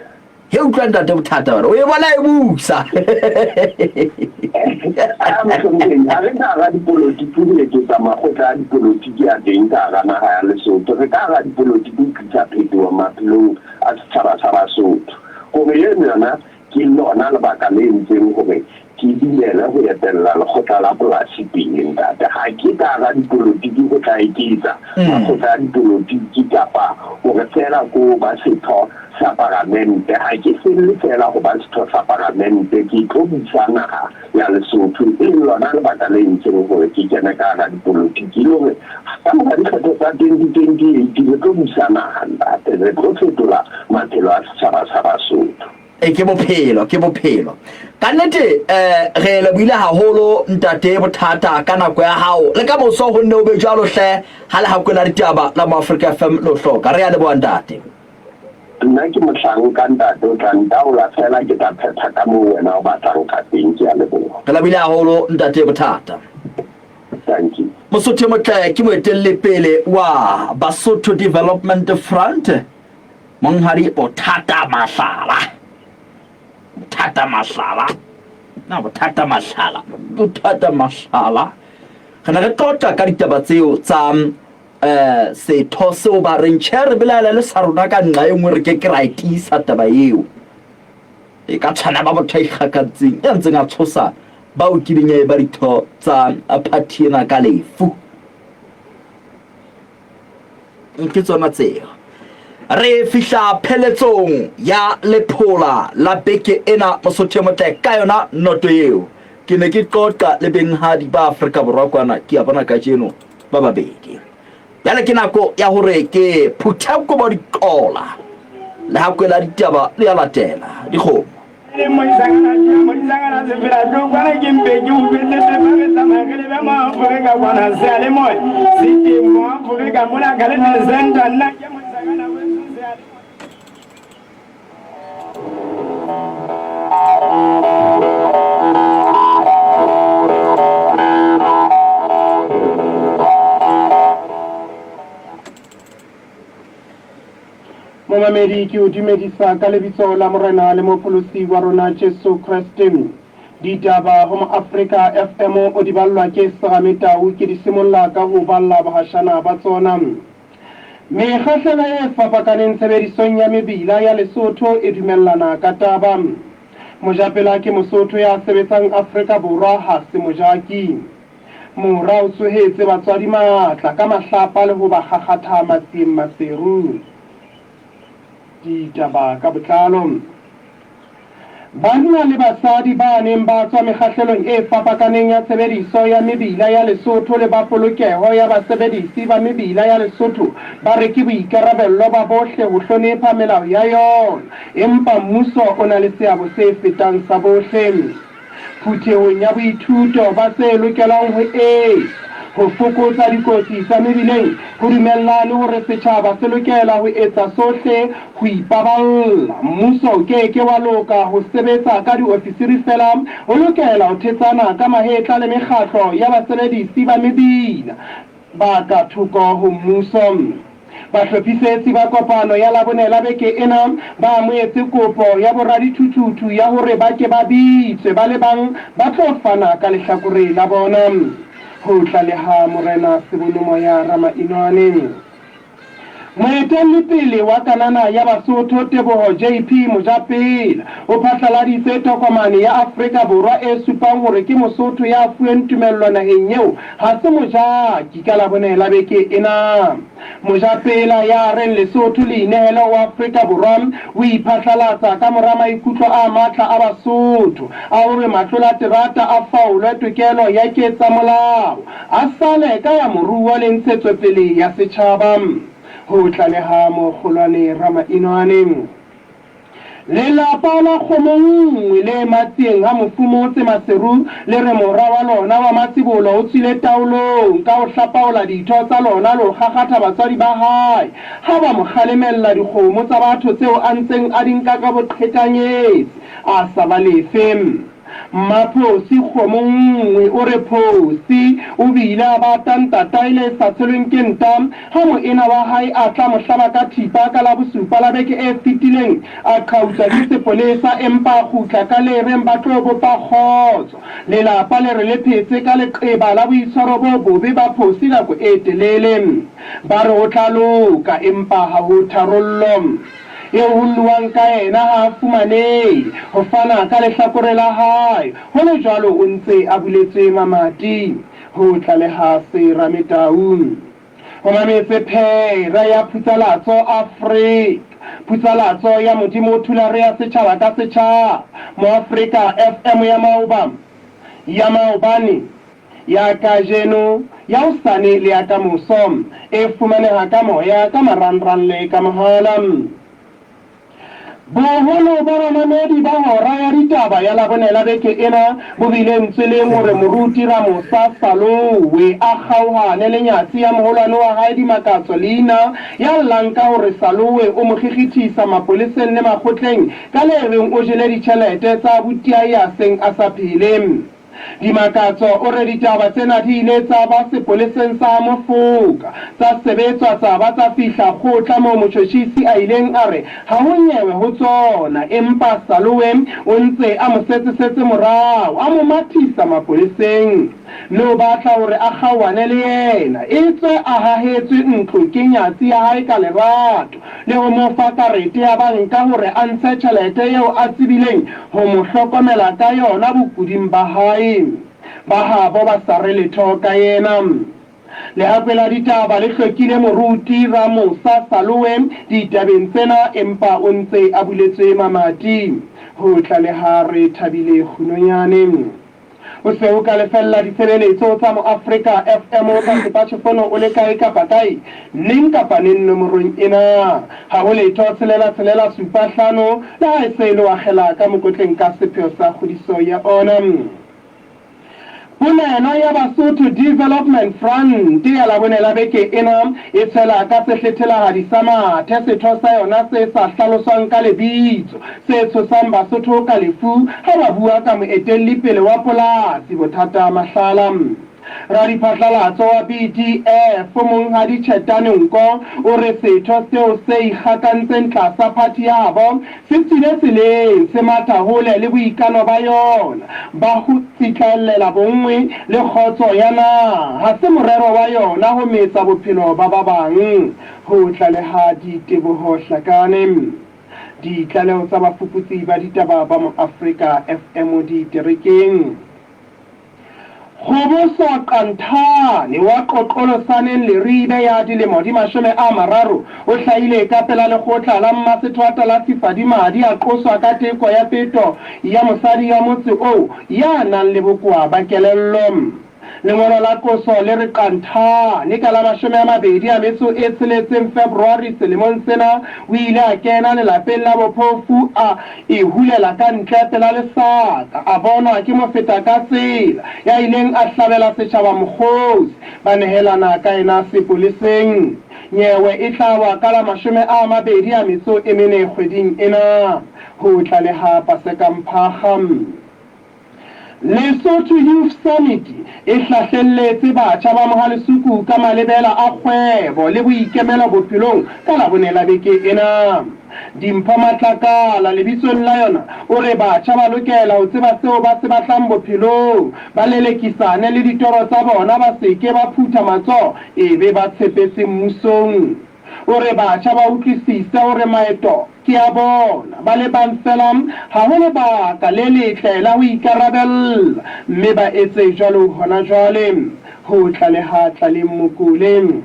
He utlwa ntate bothata bana. O e bona e busa. A mohlomphehi, ha re ka hara dipolotiki ho eketsa makgotla a dipolotiki a teng ka hara naha ya Lesotho. Re ka hara dipolotiki ho tlisa phetoho maphelong a setjhaba sa Basotho. Hore eno yona Ke lona lebaka le entseng hore ke dumele ho etella lekgotla la polasi pele, ntate. Ha ke ka hara dipolotiki ho tla eketsa makgotla a dipolotiki kapa hore feela ko ba setho sa paramente. Ha ke felle feela ho ba setho sa paramente, ke tlo busa naha ya Lesotho. E leng lona lebaka le entseng hore ke kene ka hara dipolotiki. E le hore ka mora dikgetho tsa 2028 re tlo busa naha, ntate. Re tlo fetola maphelo a setjhaba sa Basotho. E, ke bophelo, ke bophelo. Ka nnete eh, re lebohile haholo ntate Bothata ka nako ya hao. Le ka moso ho nne o be jwalo hle ha le hakwela ditaba la Moafrika FM lo hloka. Re ya leboha ntate. Nna ke mohlanka ntate, o tla ntaola fela ke tla phetha ka moo wena o batlang ka teng. Ke ya leboha. Re lebohile haholo ntate Bothata. Thank you. Mosotho e motle ke moetelli pele wa Basotho Development Front. Monghadi Bothata Mahlala. Bothata Mahlala. Na Bothata Mahlala. Bothata Mahlala. Re ne re tlotla ka ditaba tseo tsa um setho seo ba reng tjhe re belaela le sa rona ka nqa e nngwe re ke ke ra e tiisa taba eo. E ka tshwana ba motho a ikgakantseng ya ntseng a tshosa bao kileng ya eba ditho tsa phathi ena ka lefu. Ke tsona tseo. Re fihla pheletsong ya lephola la beke ena Mosotho e motle ka yona noto eo. Ke ne ke qoqa le benghadi ba Afrika Borwa kwana ke a bona kajeno ba babedi. Bjale ke nako ya hore ke phuthe kobo diqola le ha kwela ditaba le ya latela dikgomo. Momamedi, ke o dumedisa ka lebitso la Morena le Mopholosi wa rona Jesu Kreste. Ditaba ho Moafrika FM o di ballwa ke Serame Tau, ke di simolla ka ho balla bohashana ba tsona. Mekgahlelo e fapakaneng tshebedisong ya mebila ya Lesotho e dumellana ka taba. Mojapela ke Mosotho ya sebetsang Afrika Borwa, ha se mojaki. Mora o tsohetse batswadi matla ka mahlapa le ho ba kgakgatha matsieng Maseru. Ditaba ka botlalo. Banna le basadi ba neng ba tswa mekgahlelong e fapakaneng ya tshebediso ya mebila ya Lesotho le ba polokeho ya basebedisi ba mebila ya Lesotho ba re ke boikarabello ba bohle ho hlonepha melao ya yona, empa mmuso o na le seabo se fetang sa bohle. Phuthehong ya boithuto ba tse lokelwang ho etswa ho fokotsa dikotsi tsa mebileng, ho dumellane hore setjhaba se lokela ho etsa sohle ho ipaballa. Mmuso o ke ke wa loka ho sebetsa ka diofisiri feela, o lokela ho thetsana ka mahetla le mekgatlo ya basebedisi ba mebila ba ka thoko ho mmuso. Bahlophisetsi ba kopano ya Labone la beke ena ba amohetse kopo ya boradithuthuthu ya hore ba ke ba bitswe ba le bang ba tlo fana ka lehlakore la bona. Ho tlaleha Morena Sebonomoya Ramainwane. Moetellipele wa Kanana ya Basotho Teboho JP Mojapela o phatlaladitse tokomane ya Afrika Borwa e supang hore ke Mosotho ya fuweng tumello naheng eo ha se mojaki ka Labone la beke ena. Mojapela ya reng Lesotho le inehele ho Afrika Borwa o iphatlalatsa ka mora maikutlo a matla a Basotho a hore matlolaterata a faolwe tokelo ya ketsamolao, a sale ka ya moruo le ntshetsopele ya setjhaba, ho tlaleha Mokgolwane Ramainwane. Lelapa la kgomo nngwe le Matsieng ha Mofumotse Maseru le re mora wa lona wa matsibolo o tswile taolong ka ho hlapaola ditho tsa lona le ho kgakgatha batswadi ba hae ha ba mo kgalemella dikgomo tsa batho tseo a ntseng a di nka ka boqhekanyetsi a sa ba lefe. Mmaphosi kgomo nngwe o re Phosi o bile a bata ntatae le sa tshelweng ke nta ha moena wa hae a tla mo hlaba ka thipa ka Labosupa la beke e fetileng a qhautswa ke sepolesa empa a kgutla ka le reng ba tlo bopa kgotso. Lelapa le re le phetse ka leqeba la boitshwaro bo bobe ba Phosi nako e telele. Ba re o tla loka empa ha ho tharollo. Eo ho lluwang ka yena ha a fumanehe ho fana ka lehlakore la hae, ho le jwalo o ntse a buletswe mamati, ho tlaleha Serame Tau. O mametse phera ya Phutsalatso Afrika, Phutsalatso ya Modimo Thulare ya setjhaba ka setjhaba, Moafrika FM ya maoba, ya maobane, Ya kajeno, ya hosane le ya kamoso. E fumaneha ka moya, ka marangrang le ka mohala. Boholo ba bamamedi ba hora ya ditaba ya Labone la beke ena bo bile ntsweleng hore Moruti Ramosa Salowe a kgaohane le nyatsi ya moholwane wa hae Dimakatso Leina ya llang ka hore Salowe o mo kgikgithisa mapoleseng le makgotleng ka le reng o jele ditjhelete tsa abutiae ya seng a sa phele. Dimakatso o re ditaba tsena di ile tsa ba sepoleseng sa Mofoka, tsa sebetswa tsa ba tsa fihla kgotla moo motjhotjhisi a ileng a re ha ho nyewe ho tsona empa Salowe o ntse a mo setsesetse morao, a mo mathisa mapoleseng. Mme o batla hore a kgaohane le yena, etswe a hahetswe ntlo ke nyatsi ya hae ka lerato, le ho mo fa karete ya banka hore a ntshe tjhelete eo a tsebileng ho mo hlokomela ka yona bokuding ba hae. Ba habo ba sa re letho ka yena. Lehakwe la ditaba le hlokile moruti Ramosa Saloe ditabeng tsena empa o ntse a buletswe mamati. Ho tlaleha Rethabile Kgunonyane. O se o ka lefella ditshebeletso tsa Moafrika FM ka sepatjhefono o le kae kapa kae, neng kapa neng nomorong ena. Ha ho letho tshelela tshelela supa hlano, le ha e se e le wa kgela ka mokotleng ka sepheo sa kgodiso ya ona. Polelo ya Basotho Development Front ya Labone la beke ena e tshwela ka sehlethelahadi sa mathe setho sa yona se sa hlaloswang ka lebitso se tshosang Basotho ka lefu ha ba bua ka moetelli pele wa polasi Bothata Mahlala. Radiphatlalatso wa BDF Monghadi Chetane Nko o re setho seo se ikgakantseng tlasa phathi ya habo se tswile tseleng se matha hole le boikano ba yona ba ho tsitlallela bonngwe le kgotso ya naha. Ha se morero wa yona ho metsa bophelo ba ba bang, ho tlaleha Diteboho Hlakane. Ditlaleho tsa bafuputsi ba ditaba ba Moafrika FM diterekeng. Kgoboso Qanthane wa Qoqolosaneng Leribe ya dilemo di 30 o hlahile ka pela lekgotla la Mmasethwata la Fifadimadi a qoswa ka teko ya peto ya mosadi wa motse oo ya nang le bokowa ba kelello. Lengolo la qoso le re Qanthane ka la 26 February selemong sena o ile a kena lelapeng la bophofu a e hulela ka ntle pela lesaka, a bonwa ke mofeta-ka-tsela ya ileng a hlabela setjhaba mokgosi, ba nehelana ka yena sepoleseng. Nyewe e tla wa ka la 24 kgweding ena, ho tlaleha Paseka Mphakga. Lesotho Youth Summit e hlahlelletse batjha ba Mohalesuku ka malebela a kgwebo le boikemelo bophelong ka Labone la beke ena. Dimpho Matlakala lebitsong la yona o re batjha ba lokela ho tseba seo ba se batlang bophelong, ba lelekisane le ditoro tsa bona ba se ke ba phutha matsoho ebe ba tshepetse mmusong. O re batjha ba utlwisise hore maeto ke a bona ba le bang feela ha ho lebaka le letle la ho ikarabella mme ba etse jwalo hona jwale, ho tlaleha Tlaleng Mokole.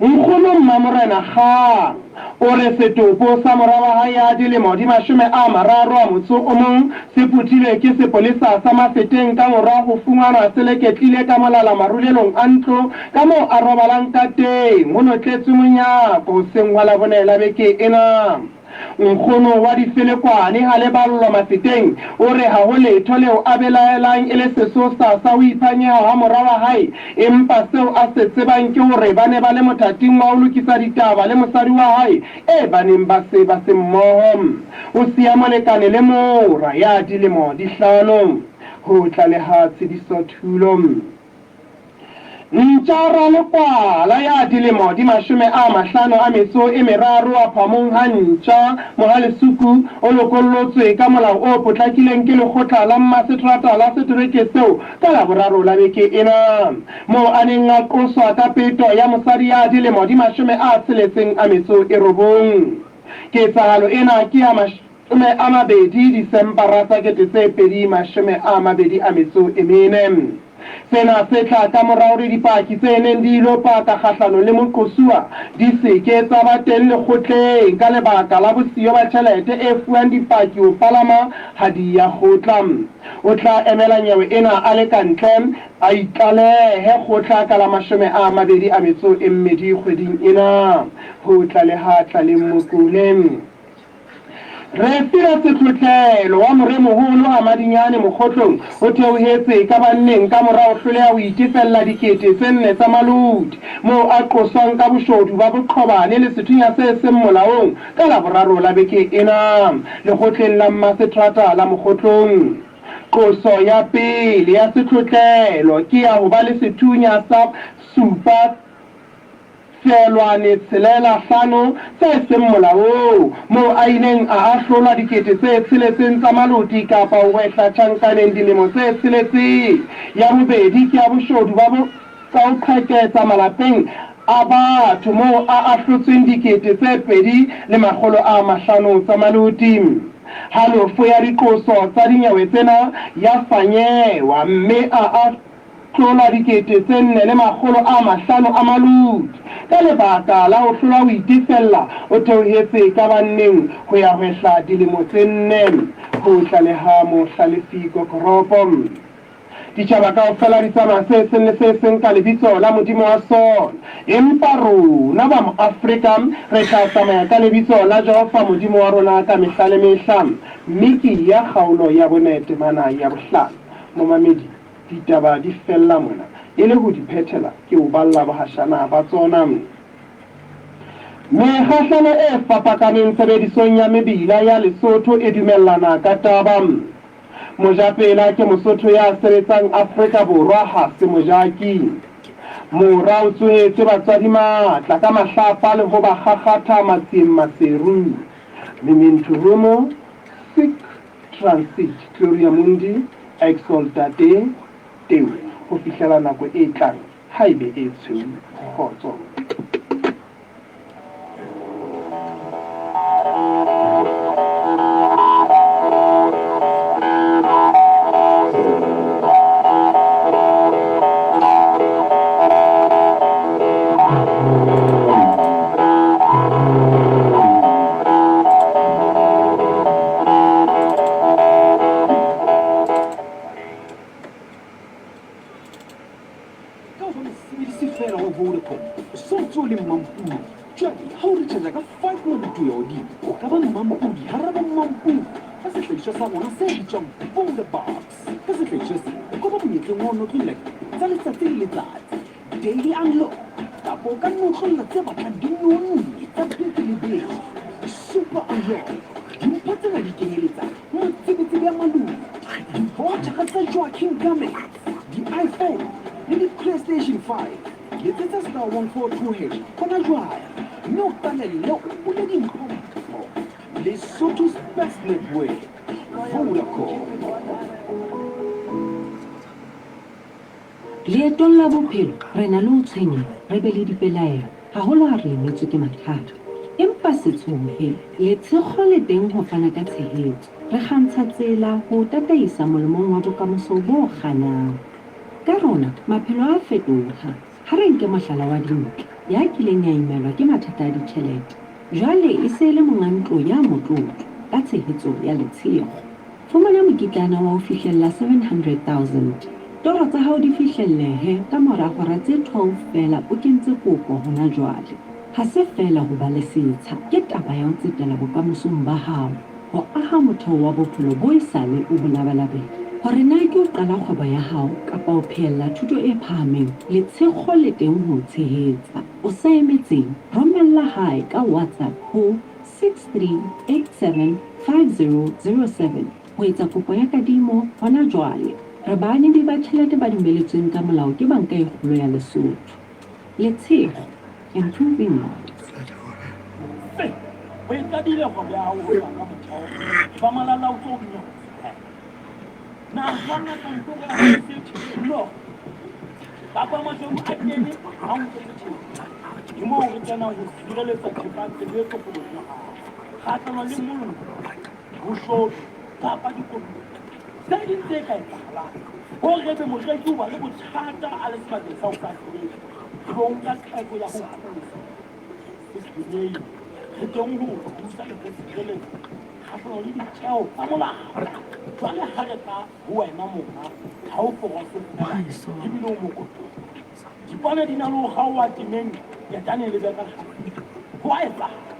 Nkgono Mmamorena Kgang o re setopo sa mora wa hae ya dilemo di 31 se phuthilwe ke sepolesa sa Mafeteng ka mora ho fumanwa se leketlile ka molala marulelong a ntlo ka moo a robalang ka teng ho notletswe monyako hoseng hwa Labone la beke ena. Nkgono wa Difelekwane ha leballwa Mafeteng o re ha ho letho leo a belaelang e le sesosa sa ho iphanyeha ha mora wa hae empa seo a se tsebang ke hore ba ne ba le mothating wa ho lokisa ditaba le mosadi wa hae e ba neng ba se ba se mmoho. O siya molekane le mora ya dilemo di hlano. Ho tlaleha Tshediso Thulo. Ntja Ralekwala ya dilemo di 53 wa Phamong ha Ntja, Mohalesuku, o lokollotswe ka molao o potlakileng ke lekgotla la mmaseterata la setereke seo ka Laboraro la beke ena, moo a neng a qoswa ka peto ya mosadi ya dilemo di 69. Ketsahalo ena ke ya 20 Disembara tsa 2024. Sena se tla ka mora hore dipaki tse neng di ilo paka kgahlanong le moqosuwa di se ke tsa ba teng lekgotleng ka lebaka la bosiyo ba tjhelete e fuwang dipaki ho palama ha di ya kgotla. O tla emela nyewe ena a le ka ntle a itlalehe kgotla ka la 22 kgweding ena, ho tlaleha Tlaleng Mokole. Refilwe Setlotlelo wa Moremoholo ha Madinyane Mokgotlong o theohetse ka banneng ka mora ho hloleha ho itefella 4,000 tsa malodi moo a qoswang ka boshodu ba boqhobane le sethunya se seng molaong ka Laboraro la beke ena lekgotleng la mmaseterata la Mokgotlong. Qoso ya pele ya Setlotlelo ke ya ho ba le sethunya sa supa. Feelwane tshelela hlano tse seng molaong, moo a ileng a ahlolwa 6000 tsa maloti kapa ho hwehla tjhankaneng dilemo tse tsheletseng. Ya bobedi ke ya boshodu ba tsa ho qheketsa malapeng a batho moo a ahlotsweng 2500 tsa maloti. Halofo ya diqoso tsa dinyewe tsena ya fanyewa mme a Tlola 4500 a malodi. Ka lebaka la ho hlolwa ho itefella, o theohetse ka banneng ho ya hwehla dilemo tse nne. Ho tlaleha Mohlalefi Kokoropo. Ditjhaba kaofela di tsamaya se seng le se seng ka lebitso la modimo wa sona, empa rona ba Moafrika re tla tsamaya ka lebitso la Jehova Modimo wa rona ka mehla le mehla. Mikiya kgaolo ya bone temana ya bohlano. Momamedi, ditaba di fella mona. E le ho di phethela, ke o balla bohashana ba tsona. Mekgahlelo e fapakaneng tshebedisong ya mebila ya Lesotho e dumellana ka taba. Mojapela ke Mosotho ya sebetsang Afrika Borwa, ha se mojaki. Mora o tsohetse batswadi matla ka mahlapa le ho ba kgakgatha matsieng Maseru. Mementhurumo, sic, Transit, Gloria Mundi, Exaltate, Teu, ho fihlela nako e tlang, ha e be e tshweu, kgotso. Ka ho ba mosebedisi feela wa Vodacom, o so ntse o le mmampudi. Jwale ha o recharge ka 5 maluti ho ya hodimo, o ka ba mmampudi hara bommampudi ka sehlahiswa sa rona se bitswang Vodabucks. Ka sehlahiswa sena, o ka ba monyetleng wa ho notlolla tsa letsatsi le letsatsi, daily unlock, kapa o ka notlolla tse batlang di nonne tsa beke le beke, super unlock. Dimpho tsena di kenyeletsa matsebetsebe a maluti, divouchara tsa Joachim Garments, di-iPhone le di-PlayStation 5. Letsetsa star 142 hash hona jwale mme o qalelle o bule dimpho. Lesotho's best network, Vodacom. Leetong la bophelo re na le ho tshwenyeha, re be le dipelaelo, haholo ha re imetswe ke mathata. Empa se tshohe, letshekgo le teng ho fana ka tshehetso. Re kgantsha tsela ho o tataisa molemong wa bokamoso bo kganyang. Ka rona, maphelo a a fetoha. Ha re nke mohlala wa Dintle, ya kileng ya imelwa ke mathata a ditjhelete. Jwale e se e le monga ntlo ya motlotlo ka tshehetso ya Letshego. Fumana mokitlana wa ho fihlella 700,000. Toro tsa hao di fihlellehe ka mora hora tse 12 feela o kentse kopo hona jwale. Ha se feela ho ba le setsha, ke taba ya ho tsetela bokamosong ba hao, ho aha motheo wa bophelo bo esale o bo labalabela. Hore na ke ho qala kgwebo ya hao kapa ho phehella thuto e phahameng, Letshego le teng ho o tshehetsa. O sa emetseng? Romella hae ka WhatsApp ho 63875007 ho etsa kopo ya kadimo hona jwale. Re baanedi ba tjhelete ba dumeletsweng ka molao ke Banka e Kgolo ya Lesotho. Letshego, Improving lives. Se, o e qadile kgwebo ya hao ho tloha ka motheo, eba malalaotswe ho dinyewe tse. Nahana kantoro ya hao e se tjheseng Kapa mashodu a kene a o nketse tjhelete. Ke moo re kenang ho sireletsa thepa tshebetso kgwebong ya hao kgahlano le mollo, boshodu kapa dikotsi tse ding tse ka etsahalang. Hore ebe moreki o ba le bothata a le sebakeng sa ho ka sebetsa, re o nka qeto ya ho o thusa. Se tshwenyehe, re teng ho o thusa le ho sireletsa kgahlano le ditjeo tsa molao. Jwale ha re tla Ho wena mora, ha o forose feela, ebile o mokotong. Dipone di na le ho kgaoha temeng, ketane le be ka tlhafung. Ho a etsahala,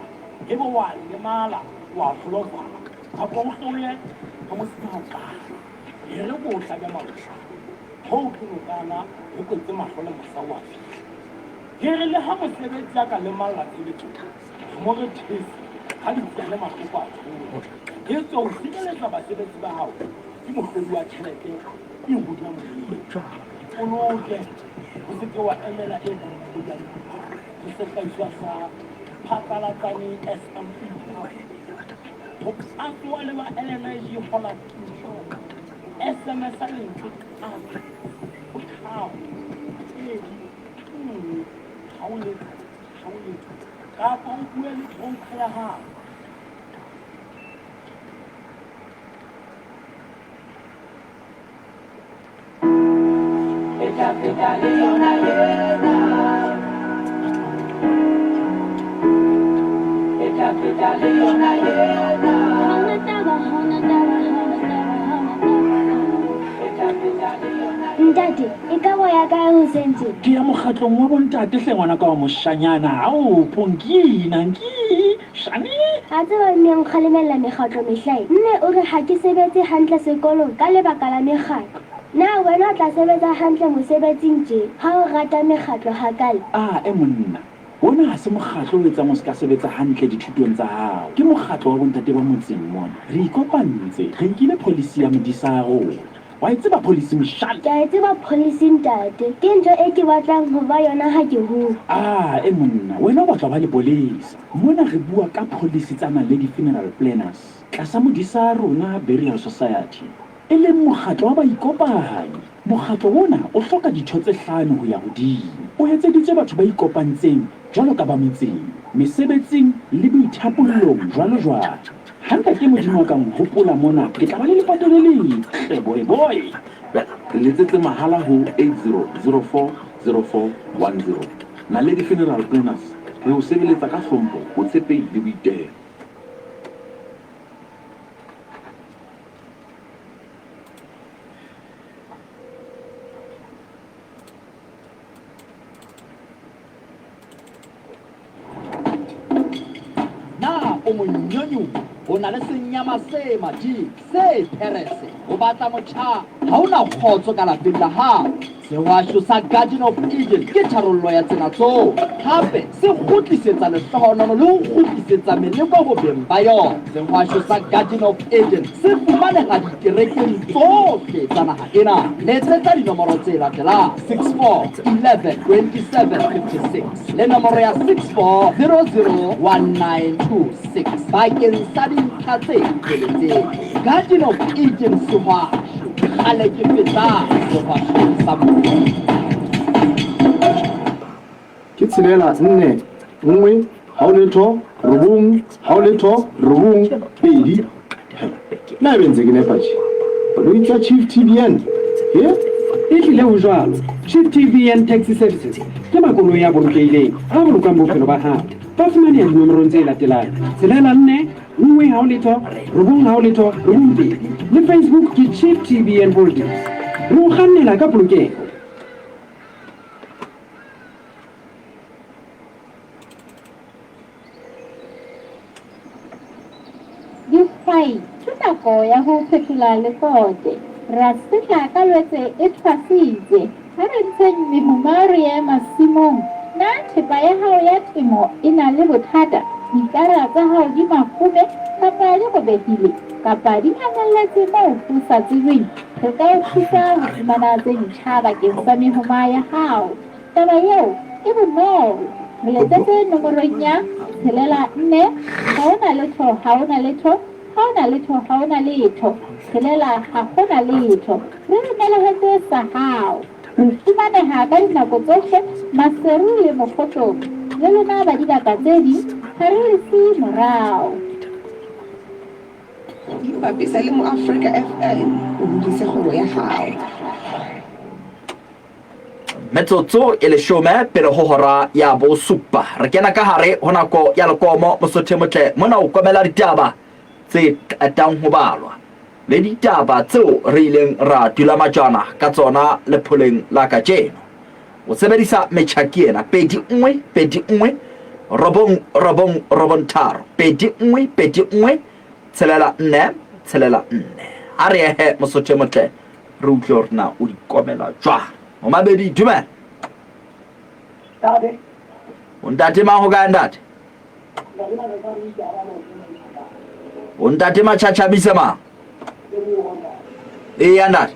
ebe o a lemala, o a holofala, kapa o hloye ka mosima o qala. E re ko o hlabe maoto, hoo ke nokana ho kwetse mahlo le mosa o a fihla. Ke re le ha mosebetsi a ka lemalla tshebetsong, re mo re these ha ditsiane mahloko a tshoha. Etswe ho sireletsa basebetsi ba hao ke mohlodi wa tjhelete e hodimo moyeng. Ipoloke, o se ke wa emela e mong ho ja dikopo. Ho sehlahiswa sa Phatlalatsane SME Ho qatsoa le ba LNG hola thuso. SMS-a lentswe qatso ho 3 2 1 ha ho letho ha ho letho kapa o bue le broker ya hao. Ntate, e ka ba ya kae hoseng tje? Ke ya mokgatlong wa bontate hle ngwanaka wa moshanyana. Ao, Ponki, Nanki, Shani. A tseba mme o nkgalemella mekgatlo mehlae. Mme o re ha ke sebetse hantle sekolong ka lebaka la mekgatlo. Na wena o tla sebetsa hantle mosebetsing tje ha o rata mekgatlo hakale? Ae monna, ona ha se mokgatlo o etsang o se ka sebetsa hantle dithutong tsa hao. Ke mokgatlo wa bontate ba motseng mona. Re ikopantse, re nkile pholisi ya modisa ya rona. Wa e tseba pholisi moshana? Ke a e tseba pholisi ntate. Ke ntho e ke batlang ho ba yona ha ke hola. Ae monna, wena o batla ho ba lepolesa. Mona re bua ka pholisi tsa Naledi Funeral Planners tlasa modisa ya rona Burial Society, e leng mokgatlo wa baikopanyi. Mokgatlo ona o hloka ditho tse hlano ho ya hodimo. O etseditswe batho ba ikopantseng jwalo ka ba metseng, mesebetsing le boithapollong jwalo jwalo. Ha Ntate Modimo a ka nhopola mona, ke tla ba le lepato le letle, boy boy. Re letsetse mahala ho 80040410. Naledi Funeral Planners, re o sebeletsa ka hlompho, botshepehi le boitelo. Na o monyonyo? O na le senyama se mading se pherese? O batla motjha? Ha o na kgotso ka lapeng la hao? Sehwasho sa Garden of Eden ke tharollo ya tsena tsohle. Hape se kgutlisetsa lehlohonolo le ho kgutlisetsa meleko ho beng ba yona. Sehwasho sa Garden of Eden se fumaneha dikerekeng tsohle tsa naha ena. Letsetsa dinomoro tse latelang 64 11 27 56 le nomoro ya 64 00 1926 bakeng sa dintlha tse feletseng. Garden of Eden Sehwasho, kgale ke feta sehwasho sa mobu. Ke tshelela nne nngwe hao letho robong hao letho robong pedi. Na ebe ntse ke nepa tje? Koloi tsa Chief TBN. He? Ehlile ho jwalo. Chief TBN Taxi Services ke makoloi a bolokehileng a bolokang bophelo ba hao. Ba fumaneha dinomorong tse latelang: tshelela nne nngwe hao letho robong hao letho robong pedi. Le Facebook ke Chief TBN Holdings. Re o kgannela ka polokeho. Dihwai, ke nako ya ho phethola lekote. Ra setla ka Lwetse e thwasitse. Ha re ntsheng mehoma re ye masimong. Na thepa ya hao ya temo e na le bothata? Dikara tsa hao di mafome kapa di robehile kapa di nyamelletse moo ho sa tsejweng? Re ka o thusa ho fumana tse ntjha bakeng sa mehoma ya hao. Taba eo e bonolo. Re letsetse nomorong ya tshelela nne ha ho na letho ha ho na letho ha ho na letho ha ho na letho tshelela ha ho na letho. Re re nelehetse sa hao. Re fumaneha ka dinako tsohle Maseru le Mokgotlong. Le lona ba dibaka tse ding ha re le siye morao. Ipapisa le Moafrika FM o hodise kgwebo ya hao. Metsotso e leshome pele ho hora ya bosupa re kena ka hare ho nako ya lekomo. Mosotho e motle mona o komela ditaba tse qetang ho balwa le ditaba tseo re ileng ra dula majwana ka tsona lepholeng la kajeno. O sebedisa metjhaki ena pedi nngwe pedi nngwe robong robong robong tharo pedi nngwe pedi nngwe tshelela nne tshelela nne. Ha re ehe Mosotho e motle re utlwe hore na o di komela jwang. Momabedi, dumela. Ntate. O ntate mang ho kae ntate? O ntate Matjhatjhabise mang? Eya ntate.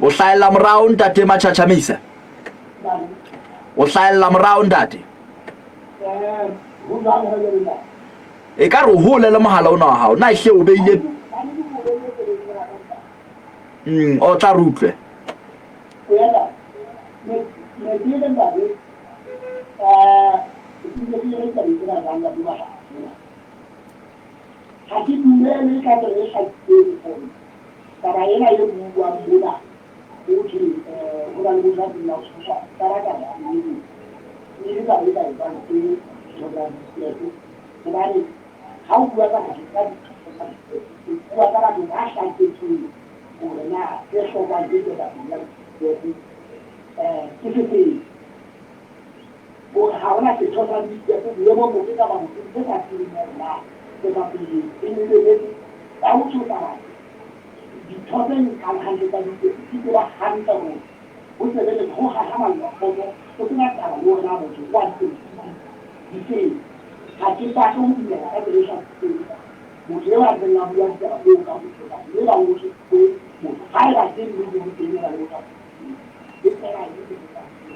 O hlahella morao ntate Machachamisa. O hlahella morao ntate. E ka re hole le mohala ona wa hao. Na ehle o beile o tla re utlwe. Ha ke dumele ka tsela e hlakileng hore taba ena e buuwang mona ho thwe ho na le motho a kileng a tshoswa ka baka la nnete e le taba e ka etswang ke ditho tsa BCF hobane ha o bua ka batho ka ditho tsa BCF o bua ka batho ba hlaketsweng hore na se hlokwang ke ketapele ya BCF ke sefeng. Hore ha hona setho sa BCF boemong bofe kapa bofe se sa tsebeng hore na ketapele e lebeletse ka ho tshosa batho. Ditho tse nkang hantle tsa BCF di tseba hantle hore ho sebeletsa ho hahamalla kgotso ho sena taba le hore na motho oa dipolotiki di feng. Ha ke batle ho dumela ka tsela e hlakileng motho eo a ntseng a bua ditaba tseo ka ho tshosa mme ba ho tshositse motho haeba ke nnete ho teng ho na le motho a tshositsweng. E fela e le setho sa BCF.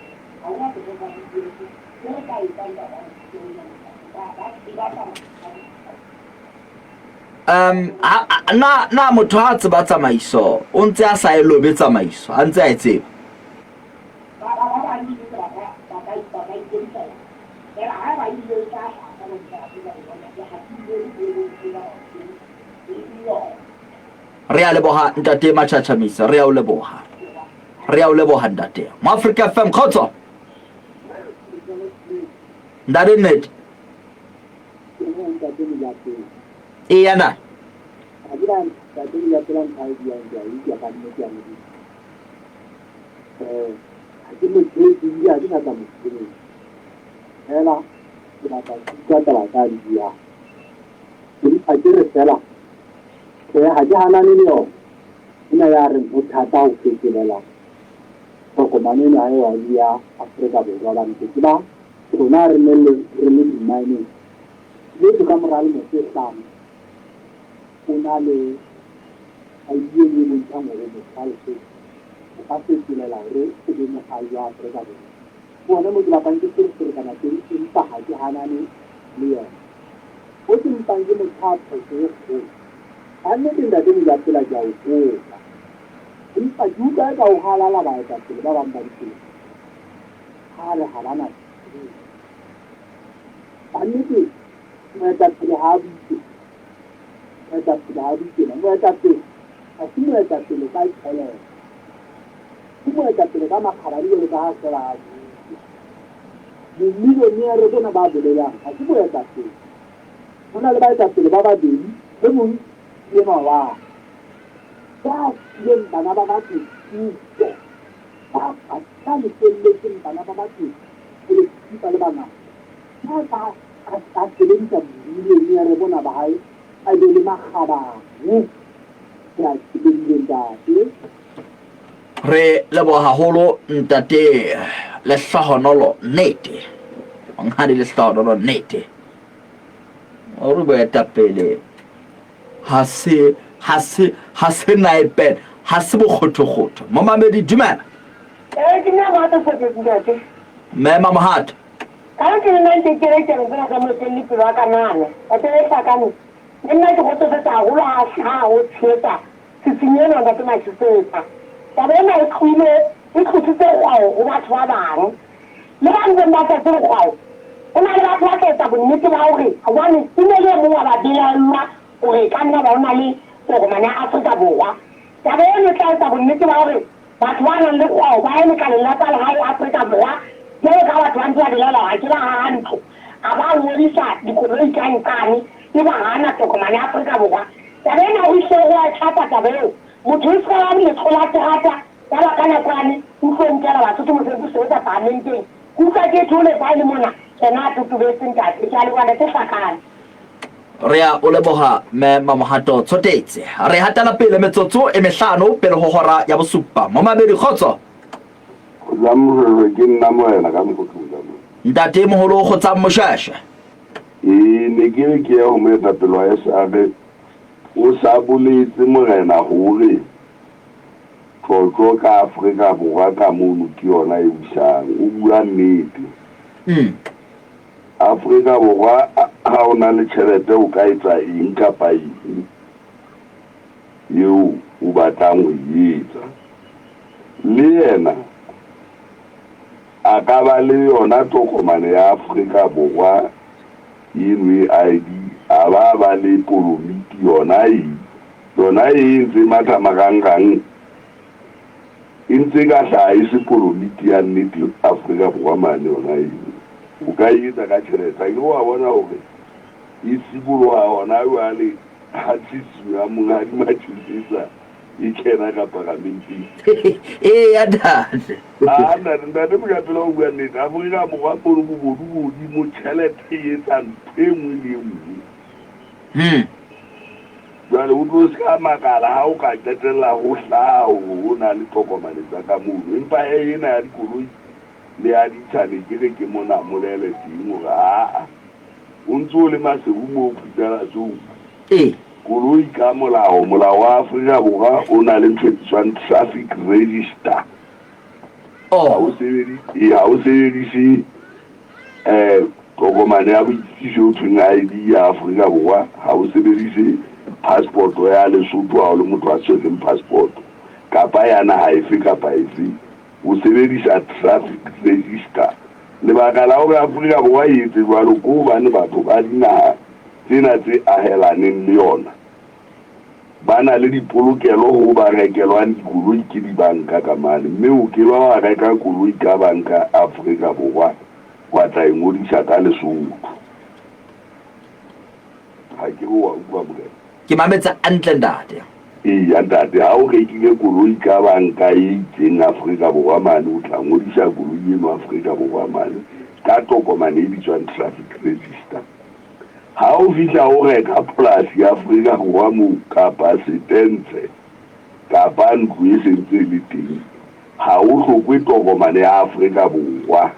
Um, na, na motho ha a tseba tsamaiso o ntse a sa e lobe tsamaiso a ntse a e tseba? Re a leboha ntate Machachamisa, re a o leboha. Re a o leboha ntate. Mo Africa FM khotso. Ntate nnete. Eya na. Ha ke mo tshepe ebile ha ke sa tla mo tshepa. Fela ke batla ke utlwa taba tsa di buang. Empa ke re fela, tjhe, ha ke hanane le yona ena ya reng ho thata ho fetolela tokomane ena ya ya Afrika Borwa hobane ke tseba rona re ne le re le di-mining letho ka mora lemo tse hlano o na le ID e nngwe e bontshang hore motho wa Lesotho o ka fetolela hore o be moahi wa Afrika Borwa. Ke hona moo ke batlang ke fereferekana teng empa ha ke hanane le yona. Ho ke mpang ke motho a phoso e kgolo. Kannete Ntate Mojapela ke a o kopa. Empa ke utlwa eka o halala baetapele ba bang ba dipolotiki. Ha a re ha ba na tsebo. Kannete moetapele ha a bue tjena. Moetapele ha a bue tjena. Moetapele ha se moetapele ka tjhelete. Ke moetapele ka makgabane jwalo ka ha feela a bue. Bomilionaire bona ba bolelang ha se boetapele. Ho na le baetapele ba babedi, e mong ke enwa wa ya fileng bana ba batho thuto, ba ba lefelletseng bana ba batho polotiki ba le bangata. Ha a ka a sebedisa bomilionaire bona ba hae a be le makgabane. Ke a tshepehile ntate. Re leboha haholo ntate Lehlohonolo Nnete. Monghadi Lehlohonolo Nnete. O re boetapele ha se ha se ha se naepen ha se bokgothokgotho. Momamedi dumela. Eh, ke nna Mohato Sebetsi ntate. Mme Mamohato. Ka ke nna ntse ke re ke re tsena tsa moetelli pelo wa kanana. Batho e hlakane. Le nna ke kgotsofetse haholo ha hlaha ho tshehetsa Tshitshinyo ena Ntate Mashisetsa. Taba ena e tlohile e tlositse kgwao ho batho ba bang. Le ba ntseng ba sa tsebe kgwao, ho na le batho ba tla etsa bonnete ba hore hobane e ne le e mong wa ba belaellwa hore e ka nna ba o na le tokomane ya Afrika Borwa. Taba eno e tla etsa bonnete ba hore batho ba nang le kgwao ba ye lekaleng la tsa lehae Afrika Borwa jwalo ka batho ba ntse ba belaela hore a ke ba haha ntlo a ba ngodisa dikoloi ka nqane eba ha a na tokomane ya Afrika Borwa. Taba ena ho hle ho a tjhapa taba eo. Motho e ska ba letlola terata ya ba ka nako yane o tlo nkela Basotho mosebetsi o sebetsa paramenteng. Ke utlwa ke thole fa e le mona ena a totobetse ntate. Ke a leboha ntate Hlakane. Re a o leboha Mme Mamohato Tshotetse. Re hatela pele metsotso e mehlano pele ho hora ya bosupa. Momamedi kgotso. Kgotsang Moshoeshoe ke nna morena ka Mokhotlong ka mona. Ntate moholo Kgotsang Moshoeshoe. Ee ne ke re ke ye ho moetapele wa SR o sa boletse morena hore Tlotlo ka Afrika Borwa ka mono ke yona e busang. O bua nnete. Afrika Borwa ha o na le tjhelete o ka etsa eng kapa eng eo o batlang ho e etsa. Le yena a ka ba le yona tokomane ya Afrika Borwa eno e ID a ba ba le polomiti yona e yona e ntse e matha marangrang e ntse e ka hlaha e se polomiti ya nnete Afrika Borwa mane yona eno. O ka e etsa ka tjhelete. Akere wa bona hore e siboloha hona jwale ha tshisinyo ya Monghadi Matšesetsa e kena ka paramenteng. Eya ntate. Ah ntate, ntate Mojapela o bua nnete. Afrika Borwa mono bobodu bo hodimo, tjhelete e etsa ntho e nngwe le e nngwe. Jwale o tlo se ka makala ha o ka qetella ho hlaha hore ho na le tokomane tsa ka mono. Empa he ena ya dikoloi le ya ditsha ne ke re ke mo namolele teng hore aa o ntse o le Maseru moo Phutalatsong. Ee. Koloi ka molao, molao wa Afrika Borwa o na le ntho e bitswang traffic register. Ha o sebedise, ee, ha o sebedise eh tokomane ya boitsebiso eo thweng ID ya Afrika Borwa, ha o sebedise passport ya Lesotho ha o le motho a tshwereng passport kapa ya naha efe kapa efe, o sebedisa traffic register. Lebaka la hore Afrika Borwa e etse jwalo ke hobane batho ba dinaha tsena tse ahelaneng le yona ba na le dipolokelo ho ba rekelwang dikoloi ke dibanka ka mane, mme o ke ba wa reka koloi ka banka Afrika Borwa wa tla e ngodisa ka Lesotho. Ha ke re wa utlwa morena? Ke mametse hantle ntate. Eya ntate, ha o rekile koloi ka banka e itseng Afrika Borwa mane, o tla ngodisa koloi eno Afrika Borwa mane ka tokomane e bitswang traffic register. Ha o fihla o reka polasi Afrika Borwa moo kapa setentshe kapa ntlo e sentse e le teng, ha o hlokwe tokomane ya Afrika Borwa.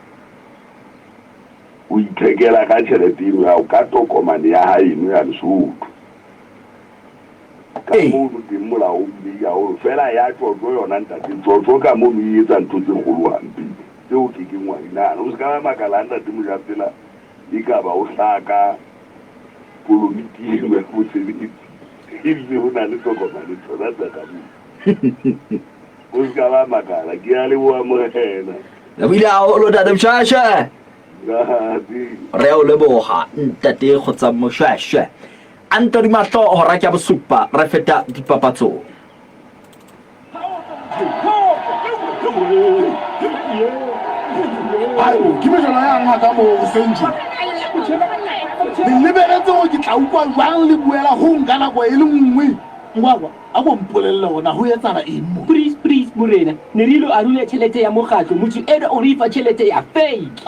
O ithekela ka tjhelete eno ya hao ka tokomane ya haeno ya Lesotho. Ka mono teng molao o bulehile haholo. Feela ya tjotjo yona ntate, tjotjo ka mono e etsa ntho tse kgolo hampe tseo o ke keng wa di nahana. O se ka ba makala ha ntate Mojapela ekaba o hlaha ka polomiti eno ya mosebetsi ebile ho na le tokomane tsona tsa ka mono. O se ka ba makala. Ke a leboha morena. Lebohile haholo ntate Moshweshwe. Re a o leboha ntate kgotsa Moshweshwe. A ntodi mahlo hora ke ya bosupa re feta dipapatsong. Ayo, ke mejolo yang ha ka moo hoseng tje? Le lebeletse hore ke tla utlwa jwang le buela ho nka nako e le nngwe? Ngwakwa, a ko mpolelle hore na ho etsahala eng mo. Please, please, morena, ne re ilo arula tjhelete ya mokgatlo, motho enwa o re fa tjhelete ya fake.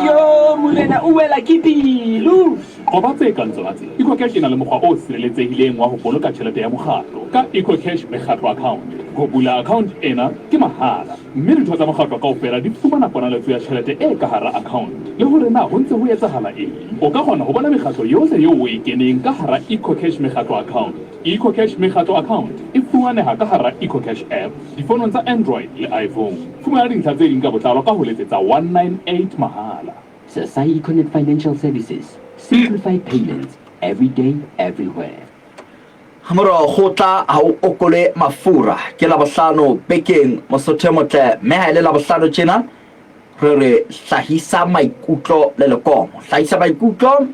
Yo, morena, o wela ke pelo. Qoba tse kang tsona tse. EcoCash e na le mokgwa o sireletsehileng wa ho boloka tjhelete ya mokgatlo ka EcoCash Mekgatlo Account. Ho bula account ena ke mahala mme ditho tsa mokgatlo kaofela di fumana ponaletso ya tjhelete e ka hara account le hore na ho ntse ho etsahala eng. O ka kgona ho bona mekgatlo yohle eo o e keneng ka hara EcoCash Mekgatlo Account. EcoCash Mekgatlo Account e fumaneha ka hara EcoCash app difonong tsa Android le iPhone. Fumana dintlha tse ding ka botlalo ka ho letsetsa 198 mahala. Sasai Econet Financial Services, simplified payments, every day, everywhere. Moro go tla ha o okole mafura ke Labohlano bekeng Mosotho e motle mme ha e le Labohlano tjena re re hlahisa maikutlo le lekomo hlahisa maikutlo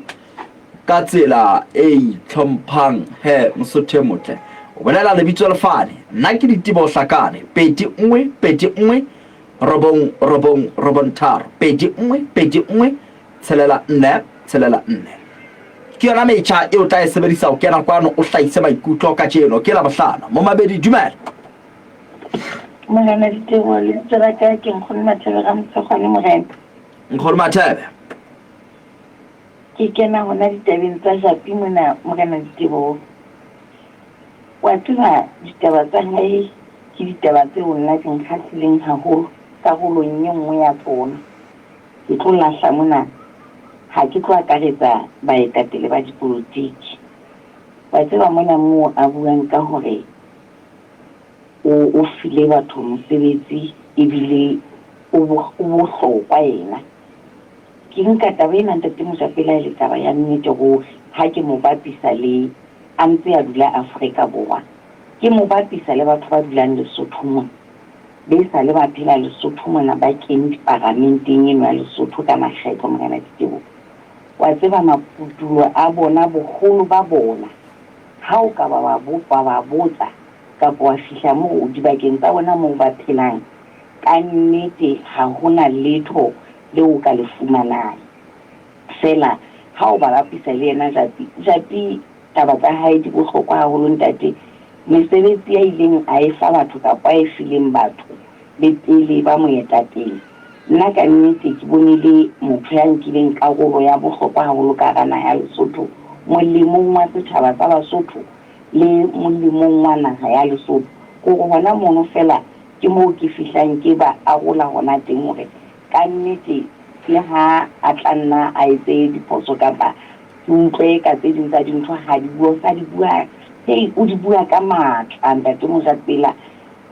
ka tsela e itlhomphang he Mosotho e motle o bolela lebitso lefane nna ke Ditebo Hlakane 2 1 2 1 robong robong robong tharo 2 1 2 1 tshelela 4 tshelela 4. Ke yona metjha e o tla e sebedisa ho kena kwano o hlahise maikutlo kajeno. Ke Labohlano. Momamedi, dumela. Morena Diteboho, lebitso la ka ke Nkgono Mathebe Ramotshekgwane Morena. Nkgono Mathebe. Ke kena hona ditabeng tsa Japi mona Morena Diteboho. Wa tseba ditaba tsa hae ke ditaba tseo nna di nkgahlileng haholo karolong e nngwe ya tsona. Ke tlo lahla mona, ha ke tlo akaretsa baetapele ba dipolotiki. Wa tseba mona moo a buang ka hore O o file batho mosebetsi ebile o o bohlokwa yena. Ke nka taba ena Ntate Mojapela e le taba ya nnete ruri ha ke mo bapisa le a ntse a dula Afrika Borwa. Ke mo bapisa le batho ba dulang Lesotho mona. Be sa le ba phela Lesotho mona ba kene diparamenteng eno ya Lesotho ka makgetlo Morena Diteboho. Wa tseba maputulo a bona boholo ba bona ha o ka ba wa wa ba botsa kapa wa fihla moo dibakeng tsa bona moo ba phelang, ka nnete ha ho na letho leo o ka le fumanang. Feela ha o ba bapisa le yena Japi, Japi taba tsa hae di bohlokwa haholo ntate. Mesebetsi ya ileng a e fa batho kapa a e fileng batho le pele ba mo eta pele, nna ka nnete ke bone le motho ya nkileng karolo ya bohlokwa haholo ka hara naha ya Lesotho molemong wa setjhaba sa Basotho le molemong wa naha ya Lesotho. Kore hona mono feela ke moo ke fihlang ke ba arola hona teng hore kannete le ha a tla nna a etse diphoso kapa ke utlwe eka tse ding tsa dintho ha di bua, o sa di bua, hei, o di bua ka matla Ntate Mojapela,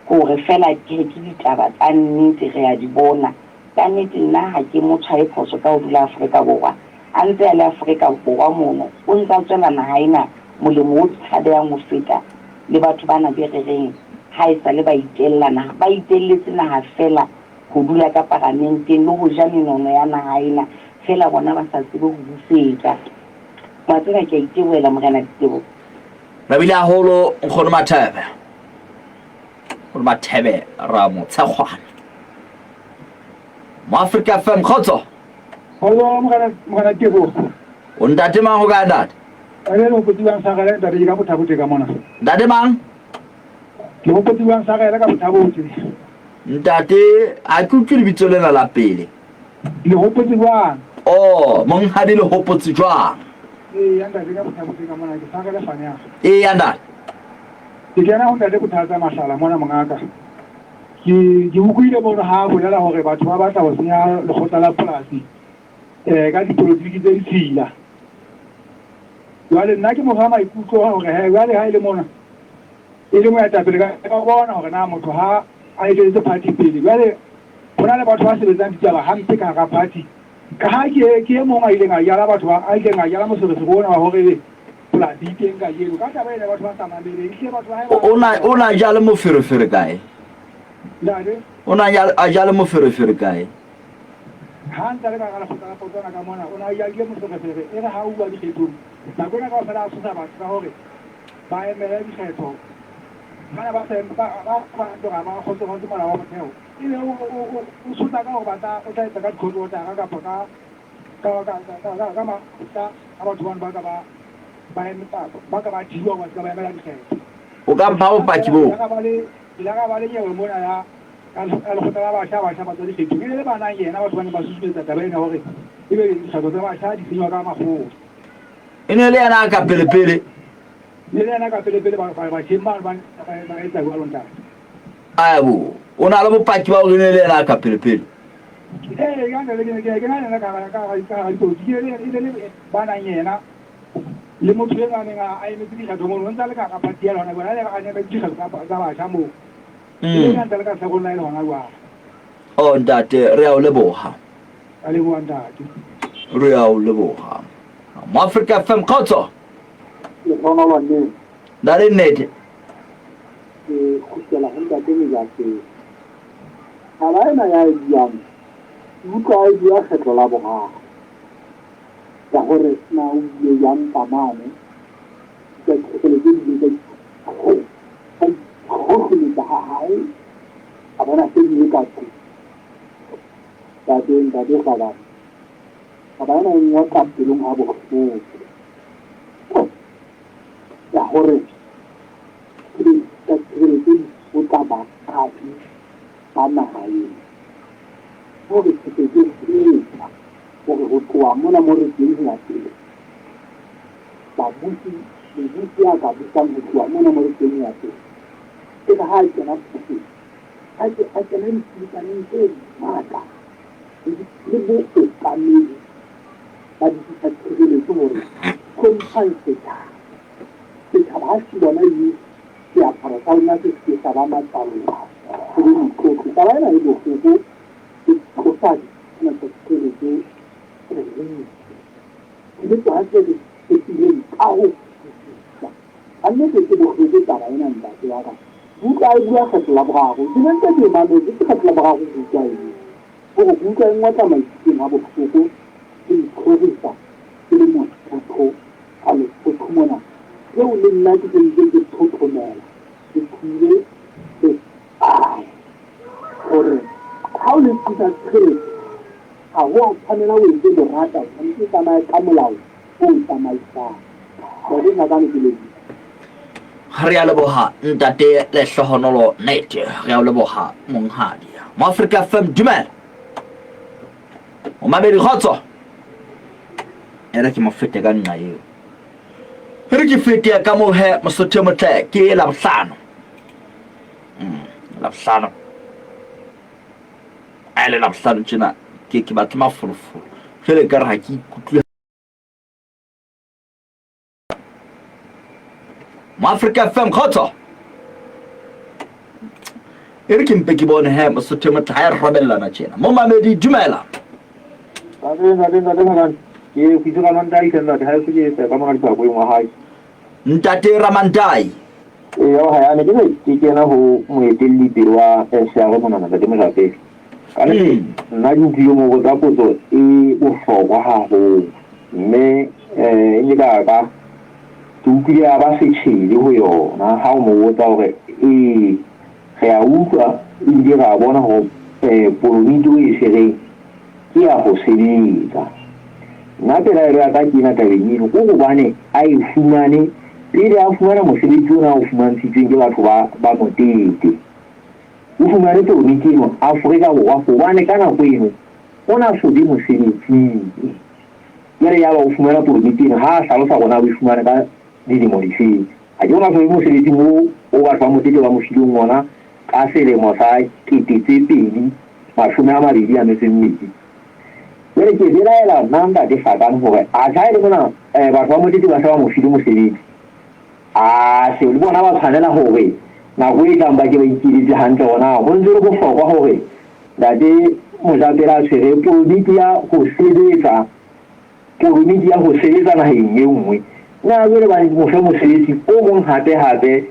hore feela ke ke ditaba tsa nnete re a di bona. Kannete nna ha ke mo tshwaye phoso ka ho dula Afrika Borwa. A ntse a le Afrika Borwa mono, o ntse a tswela naha ena molemo o tshabehang ho feta le batho bana be re reng ha e sa le ba itella naha. Ba itelletse naha feela ho dula ka paramenteng le ho ja menono ya naha ena feela bona ba sa tsebe ho busetsa. Wa tseba ke a itebohela Morena Diteboho. Mabile haholo Nkgono Mathebe. Nkgono Mathebe ra Motshekgwana. Mo Africa FM kgotso. Kgotso Morena Morena Teboho. O ntate mang ho kae ntate? Ene le hopotse bang sa gele ntate ke ka Bothabote ka mona. Ntate mang? Le hopotse bang sa gele ka Bothabote. Ntate ha ke utlwe lebitso lena la pele. Le hopotse jwang? Oh, monghadi le hopotse jwang? Ee, ntate ka Bothabote ka mona ke sa gele fane. Ee, ntate. Ke kena ho ntate Bothatsa Mahlala mona mongaka. Ke ke utlwile mono ha a bolela hore batho ba batla ho senya lekgotla la polasi eh ka dipolotiki tse ditshila. Jwale nna ke mo fa maikutlo a hore he jwale ha e le mona e le moetapele ka ka bona hore na motho ha a eteletse party pele jwale ho na le batho ba sebetsang ditaba hampe ka hara party. Ka ha ke ke e mong a ileng a jala batho ba a ileng a jala moferefere ona wa hore ebe polasi e teng kajeno. Ka taba ena batho ba sa mameleng, ehlile batho ba hae ba O na o na jale moferefere kae? Ntate. O na a jale moferefere kae? Ha ntse a le ka hara lekgotla la Botswana ka mona, o na jadile moferefere e re ha ho uwa dikgethong, nako ena kaofela a tshosa batho ka hore ba emele dikgetho. Bana ba sa ba ba ba hore ha ba kgotsofatse molao wa motheo. Ebe o o o sotla ka hore ba tla o tla etsa ka dicourt order kapa ka ka ka ka ka ka makgotla a batho bano ba ka ba ba ba ka ba thiba hore ba se ka ba emela dikgetho. O ka mpha bopaki boo? Ka ba le ile ka ba le nyewe mona ya ya lekgotla la batjha batjha ba tswa dikgethong. E ne le ba nang yena batho ba neng ba susumetsa taba ena hore ebe dikgetho tsa batjha di senywa ka makgotla. E ne le yena a ka pele pele. Ne le yena ka pele pele ba batjheng bano ba ba etsa jwalo ntate. Aebo, o na le bopaki ba hore e ne e le yena a ka pele-pele. Ee, ka ntle ke ne ke na le yena ka hara ka hara ka hara dipolotiki. E ne e ne le ba nang yena le motho enwa a neng a emetse dikgetho mono, o ntse a le ka hara party ya lona jwale, a ne a emetse dikgetho tsa tsa batjha moo. E ne e le a ntse a le ka tlhakong la e le hona jwale. Oh ntate, re a o leboha. Ka leboha ntate. Re a o leboha. Mo Afrika FM, kgotso. Lehlohonolo nnete. Ntate nnete. Ke kgutlela ho ntate Mojapele. Taba ena ya e buang, ke utlwa a e bua kgetlo la boraro. Ya hore na o ile jwang ka mane, ditahlehelo tse di ile tsa ikgohlometsa ha hae, a bona se di le ka tlung. Ntate, ntate Hlabane, taba ena e nngotla pelong ha bohloko. Ya hore Tshireletso di sotla baahi ba naha ena. Hore ke se ke kopa hore ho tloha mona mo re teng ho ya pele, babusi, mobusi ya ka busang ho tloha mona mo re teng ho ya pele, e re ha a kena pusong, a ke a kene ditshehetsaneng tse matla le bookamedi ba ditsi tsa tshireletso hore hlomphang setjhaba. Setjhaba ha se bona e le seaparo sa. sa rona se seke sa ba matswalla, re be motlotlo. Taba ena e bohloko, e tlosa ditsena tsa tshireletso seriti. Le tsona tse re tshepileng ka ho fetisisa. Kannete ke bohloko taba ena ntate wa ka. Ke utlwa a e bua kgetlo la boraro. Ke ne ntse ke e mametse, ke kgetlo la boraro ke utlwa e bua. Hore ke utlwa e ngotla maikutlong ha bohloko, ke itlhorisa ke le Mosotho ka Lesotho mona. Eo le nna ke sentse ke thothomela, ke tshohile sefane hore ha o le tlisa tshireletso ha ho a tshwanela o etse borata, o tshwanetse o tsamaye ka molao o o tsamaisang. Ntate Hlakane ke lebohile. Re a leboha ntate Lehlohonolo Nete, re a o leboha monghadi. Moafrika FM dumela. Momamedi kgotso. E re ke mo fete ka nqa eo. E re ke fete ka moo he Mosotho e motle ke Labohlano. Labohlano. A le Labohlano tjena ke ke batle mafolofolo. Jwale ekare ha ke ikutlwe Moafrika FM kgotso. E re ke mpe ke bone he Mosotho e motle ha e robellana tjena. Momamedi dumela. Ntate, ntate, ntate Mokane. Ke Khwitsi Ramantai hle ntate, ha eso ke ka mona diphakoeng wa hae. Ntate Ramantai. Ee, wa hae ane ke ne ke kena ho moetelli pele wa SR monana ntate Mojapele. Ka nnete nna ke utlwile mo botsa potso e bohlokwa haholo mme eh e ka ka ke utlwile a ba setjhele ho yona ha o mo botsa hore ee re a utlwa ebile re a bona hore eh polomiti o e tshwereng ke ya ho sebetsa. Nna pelaelo ya ka ke ena tabeng eno, ke hobane a e fumane pele a fumana mosebetsi ona o fumantshitsweng ke batho ba ba Motete. O fumane polomiti eno Afrika Borwa hobane ka nako eno o na so be mosebetsing. Jwale yaba o fumana polomiti eno ha a hlalosa hore na o e fumane ka dilemo difeng. Ha ke o na so be mosebetsing oo o batho ba Motete ba mo fileng ona ka selemo sa 2024. Jwale ke belaela nna Ntate Hlakane hore atjha ha e le mona batho ba Motete ba se ba mo file mosebetsi, atjhe le bona ba tshwanela hore nako e tlang ba ke ba ikeletse hantle hore na ho ntse le bohlokwa hore Ntate Mojapele a tshwere polomiti ya ho sebetsa Polomiti ya ho sebetsa naheng e nngwe. Na jwale ba mo fe mosebetsi o mong hape hape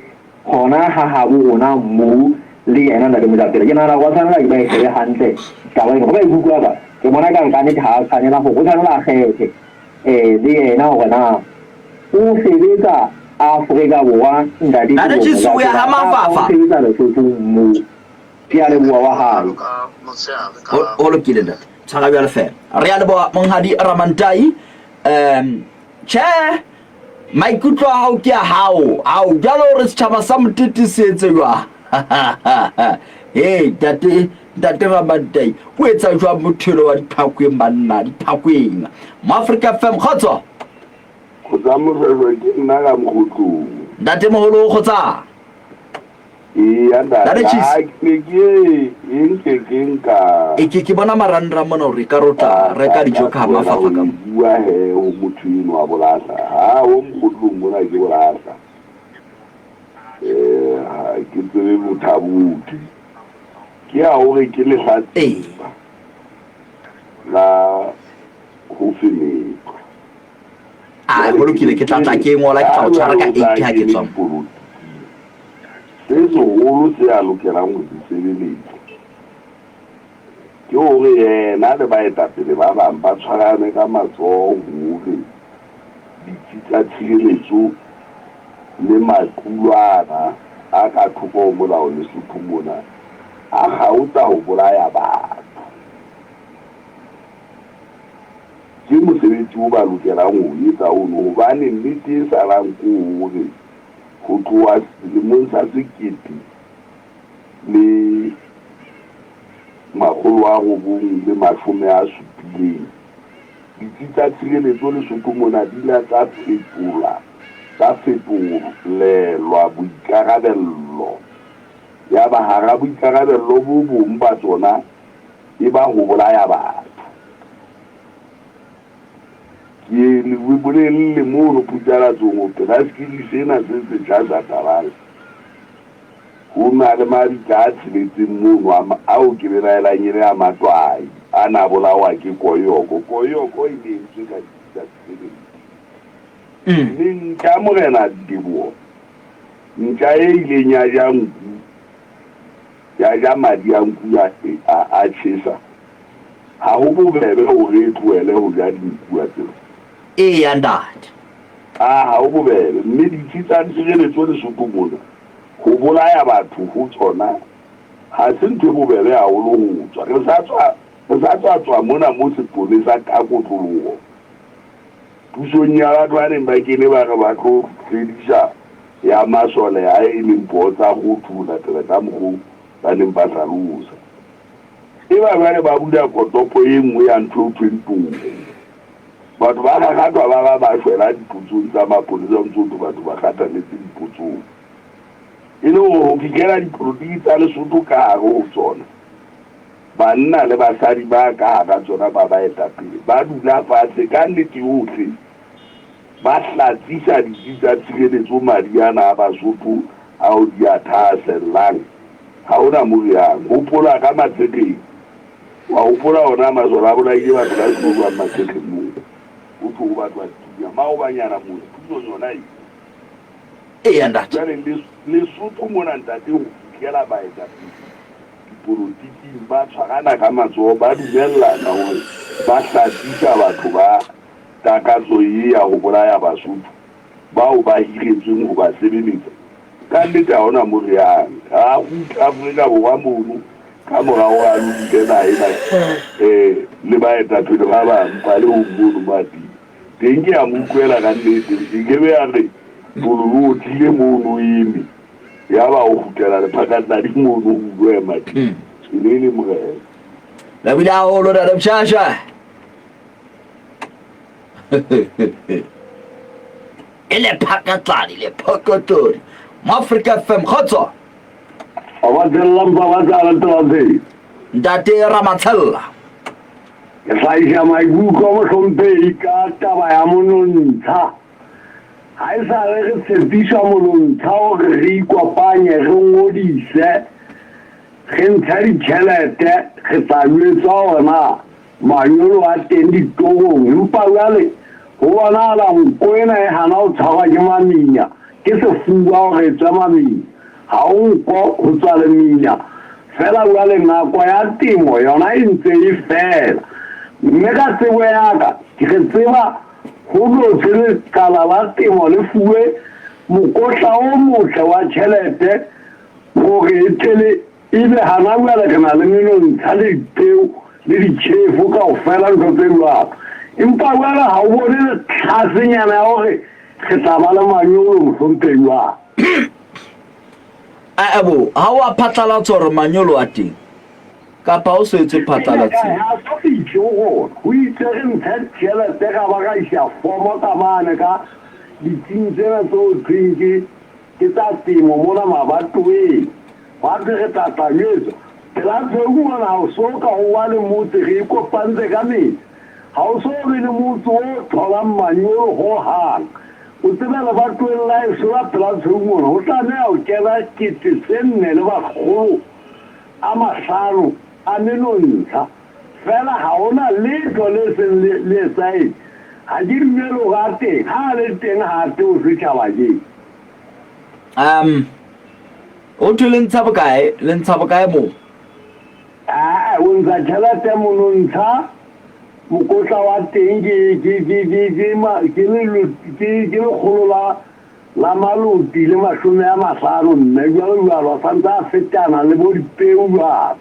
hona ha habo rona moo le yena Ntate Mojapele? Ke nahana hore ba tshwanela ke ba e shebe hantle taba ena. Ho maikutlo a ka, ke bona ekare ka nnete ha a tshwanela hore o tshwanela a kgethe le yena hore na o sebetsa Afrika Borwa Ntate Ntate Teboho Jesu o ya Mojapela ha kapa o mafafa. sebetsa Lesothong moo. Ke a leboha wa hae. Ho lokile ntate. Tshwara bjalo fela. Re a leboha monghadi Ramantai. Um tjhe maikutlo a hao ke a hao. Ao jwalo hore setjhaba sa Motete se etse jwang? Hey ntate ntate Ramantai o etsa jwang mothelo wa diphakweng banna diphakweng. Moafrika FM kgotso. Kgotsa Mosweswe ke nna ka Mokgotlong. Ntate moholo kgotsa. Eya ntate, Ntate Cheese. ha ke ne ke eng ke ke nka E ke ke bona marangrang mona hore ka re o tla reka dijo ka tlohela mafafa ho ka e mo. bua he ho motho eno wa bolahla. Ha o Mokgotlong mona ke bolahla. Eh ha ke tsebe bothabothi. Ke ya hore ke lehlatsipa la ho femetwa. A ho lokile ke tla tla ke e ngola ke tla o tshwara ka 8 ha ke tswa mo. Se seholo se a lokelang ho se sebeletsa ke hore yena le baetapele ba bang ba tshwarane ka matsoho hore ditsi tsa tshireletso le maqulwana a ka thoko ho molao Lesotho mona a kgaotsa ho bolaya batho. Ke mosebetsi o ba lokelang ho o etsa ono hobane nnete e salang ke hore ho tloha selemong sa 1970, ditsi tsa tshireletso Lesotho mona di la tsa fetola tsa fetolelwa boikarabello. Yaba hara boikarabello bo bong ba tsona e ba ho bolaya batho. Ke le bolelle mono phutsalatsong ho pela sekiri sena se setjha sa Tarala. Ho na le mabitla a tsheletseng mono a, ao ke belaelang e le a matwai, a na bolawa ke koyoko. Koyoko e ne e entswe ka ditsi tsa tshireletso. Mme ntja, Morena Diteboho, ntja e ileng ya ja nku, ya ja madi a nku a, a, a tjhesa, ha ho bobebe hore e tlohele ho ja dinku, wa tseba. Eya, ntate. A, ha ho bobebe. Mme ditsi tsa tshireletso Lesotho mona, Ho bolaya batho ho tsona ha se ntho e bobebe haholo ho tswa. Re sa tswa, re sa tswa tswa mona mo sepolesa ka kotloloho pusong ya batho ba neng ba kene ba re ba tlo fedisa ya masole a e leng poo tsa kgothu ho latela ka mokgo ba neng ba hlalosa. Eba jwale ba bula kotopo e nngwe ya ntho eo thweng toko. Batho ba kgakgathwa ba ba ba shwela dipotsong tsa mapolesa ho ntso ho thwe batho ba kgathaletse dipotsong. E le hore ho fihlela dipolotiki tsa Lesotho ka hare ho tsona, banna le basadi ba ka hara tsona ba baetapele ba dula fatshe ka nnete yohle ba hlatsisa ditsi tsa tshireletso madi ana a Basotho ao di a thahasellang. Ha ho na mo re yang. Hopola ka Matshetleng. Wa hopola ona masole a bolaile batho ka selo jwang Matshetleng moo? Ho thwe ho batlwa dithunya. Maobanyana mona, pusong yona e. Eya ntate. Jwale Lesotho mona ntate ho fihlela baetapele dipolotiking ba tshwarana ka matsoho ba dumellana hore ba hlatsisa batho ba takatso ye ya ho bolaya Basotho bao ba hiretsweng ho ba sebeletsa. Ka nnete ha hona mo re yang. Ra kgutla Afrika Borwa mono ka mora hore a lo dule naha ena um le baetapele ba bang palehong mono mo a teng. Teng ke a mo utlwela ka nnete. E ke be ya re pololo o tlile mono o eme, yaba o kgutlela lephakatladi mono o ulo ema teng. E ne e le morena. Lebohile haholo Ntate Mshasha. E lephakatladi, lephakatladi. Moafrika FM, kgotso. Ntate Ramatshella. Ke hlahisa maikutlo mohlomphehi ka taba ya monontsha. Ha e sa le re tshepiswa monontsha hore re ikopanye, re ngodise, re ntshe ditjhelete, re tla jwetswa hore na manyolo a teng ditorong. Empa jwale ho bonahala nko ena e hana ho tshwarwa ke maminya, ke sefuba hore e tswe maminya. Ha ho nko ho tswa lemina. Feela jwale nako ya temo yona e ntse e fela. Mme ka tsebo ya ka, re tseba ho lotse lekala la temo le fuwe mokotla o motle wa tjhelete hore e tle le ebe hana jwale re na le menontsha le dipeo le ditjhefo kaofela ntho tse jwalo. Empa jwale ha o bone le tlhasenyana ya hore re tla ba le manyolo mohlomphehi wa ka. Ae bo, ha o a phatlalatsa hore manyolo a teng? Kapa o so etswe phatlalatseng? Ha so fihle ho rona. Ho itse re ntshe tjhelete ra ba ra isa fomo ka mane ka ditsing tsena tse ho thweng ke ke tsa temo mona mabatoweng. Hwa thwe re tla tla jwetswa. Pela Tshweu mona ha o so ka ho wa le motse re ikopantse ka metsi. Ha o so be le motse o tholang manyolo hohang. O tsebe lebatoweng la heso la pela Tshweu mona ho tlameha ho kena 4000 500 a menontsha. Feela ha ho na letho le seng le le etsahetse. Ha ke dumele hore a teng. Ha a le teng ha a teng ho setjhaba ke. Ho thwe le ntsha bokae? Le ntsha bokae moo? Aa, o ntsha tjhelete monontsha, mokotla wa teng ke ke ke ke ke ma ke le ke ke lekgolo la la maloti le 50 mme jwalo jwalo a santse a fetana le bo dipeo jwalo.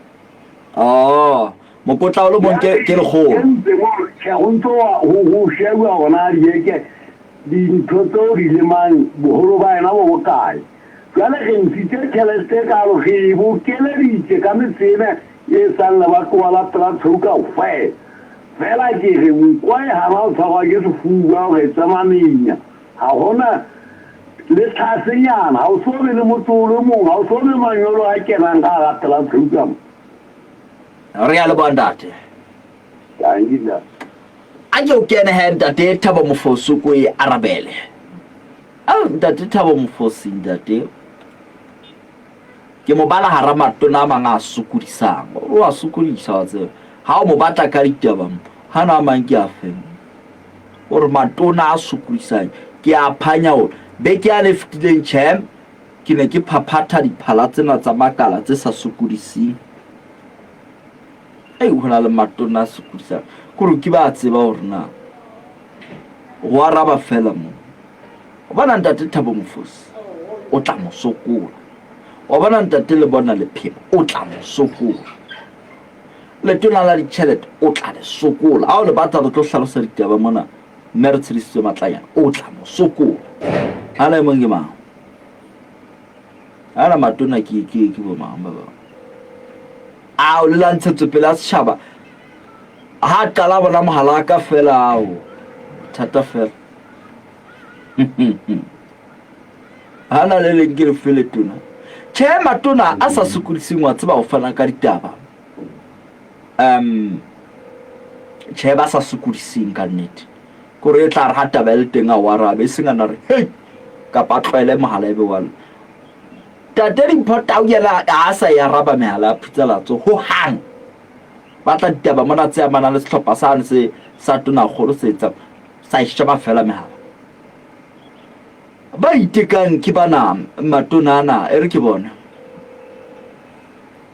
Oh, mokotla o le mong ke ke lekgolo. Ke ntse mo tjhe ho ntso ho ho shebuwa hore na dieke dintho tseo di lemang boholo ba yona bo bokae. Jwale re ntshitse tjhelete e kalo, re e bokeleditse ka metse ena e sang lebatowa la pela tshweu kaofela. Feela ke re nko e hana ho tshwarwa ke sefuba hore e tswe mamenya. Ha ho na le tlhasenyana, ha o so be le motse o le mong, ha o so be manyolo a kenang ka hara pela tshweu ka mo. Re a leboha ntate. Tanki ntate. A ke o kene he ntate Thabo Mofosi ko e arabele. Ao ntate Thabo Mofosi ntate. Ke mo bala hara matona a mang a sokodisang. O a sokodisa wa tseba. Ha o mo batla ka ditaba mo, hana a mang ke a feng? O re matona a sokodisang ke a phanya ona. Beke yane e fetileng tjhe, ke ne ke phaphatha diphala tsena tsa makala tse sa sokodiseng. Ei, ho na le matona a sokodisang. Ke hore ke ba tseba hore na o araba fela mo. O bona ntate Thabo Mofosi, o tla mo sokola. Wa bona ntate Lebona Lephema, o tla mo sokola. Letona la ditjhelete, o tla le sokola. Ha o le batla re tlo hlalosa ditaba mona, mme re tshedisitswe matlanyana, o tla mo sokola. Hana e mong ke mang? Hana matona ke ke ke bo mang ba bang? Ao le la ntshetsopele ya setjhaba. Ha qala bona mohala ka fela ao. Thata fela. Hana le leng ke lefe letona? Tjhe, matona a sa sokodiseng wa tseba ho fana ka ditaba. Um tjhe ba sa sokodiseng ka nnete. Kore e tla re ha taba e le teng a o arabe, e seng a na re hei kapa a tlohele mohala ebe wa Tate Dimpho Tau yena ha a sa e araba mehala ya phutsalatso ho hang. Batla ditaba mona tse amanang le sehlopha sane se sa tonakgolo se etsang sa e sheba fela mehala. Ba itekang ke bana matona ana e re ke bona.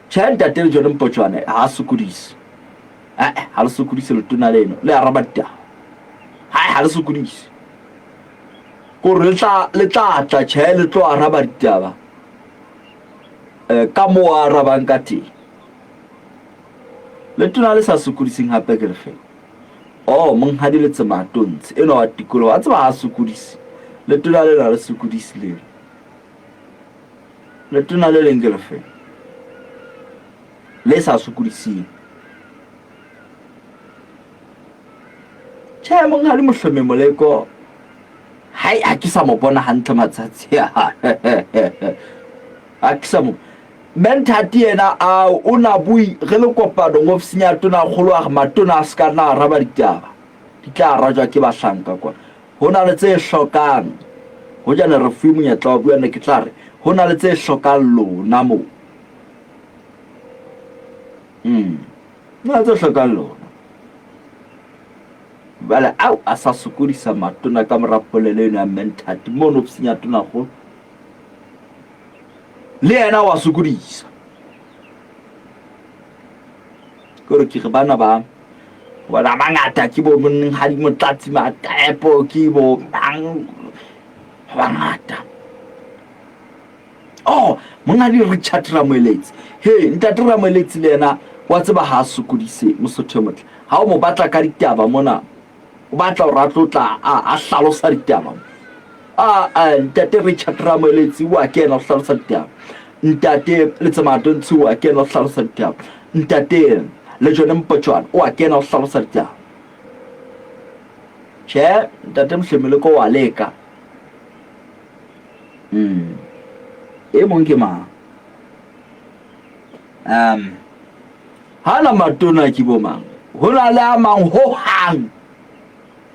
Tjhe ntate le John Mpotjwane ha a sokodise. Eh ha le sokodise letona leno le araba ditaba. Hai ha le sokodise. Kore le tla le tla tla tjhe le tlo araba ditaba. Eh ka mo a arabang ka teng. Letona le sa sokodiseng hape ke lefeng? Oh, Monghadi Letsema Tontsi, enwa wa tikoloho, a tseba ha a sokodise. Letona lena le sokodise lena. Letona le leng ke lefeng? Le sa sokodiseng. Tjhe, Monghadi Mohlomi Moleko, hai ha ke sa mo bona hantle matsatsi a. Ha ke sa mo Mme Nthati yena a o na bui re le kopanong ofising ya tonakgolo a re matona a se ka nna araba ditaba di tla arajwa ke bahlanka kwana. Ho na le tse hlokang hojane re fuwe monyetla wa bua ne ke tla re ho na le tse hlokang lona moo. Mm. Na tse hlokang lona. Bale ao a sa sokodisa matona ka mora polelo eno ya Mme Nthati mono ofising ya tonakgolo. Le yena wa sokodisa. Ke gore ke re bana ba bona bangata ke bo monghadi Motlatsi Matepo ke bo mang bangata. Oh, monghadi Richard Ramoeletsi. He, ntate Ramoeletsi le yena wa tseba ha a sokodise Mosotho e motle. Ha o mo batla ka ditaba mona, o batla hore a tlo tla a hlalosa ditaba. A a ntate Richard Ramoeletsi o a kena o hlalosa ditaba. Ntate Letsemato Ntsho o a kena o hlalosa ditaba. Ntate Lejone Mpotjwane o a kena o hlalosa ditaba. Tjhe, ntate Mohlomeleko wa leka. Mm. E mong ke mang? Um, hana matona ke bo mang? Ho na le a mang ho hang.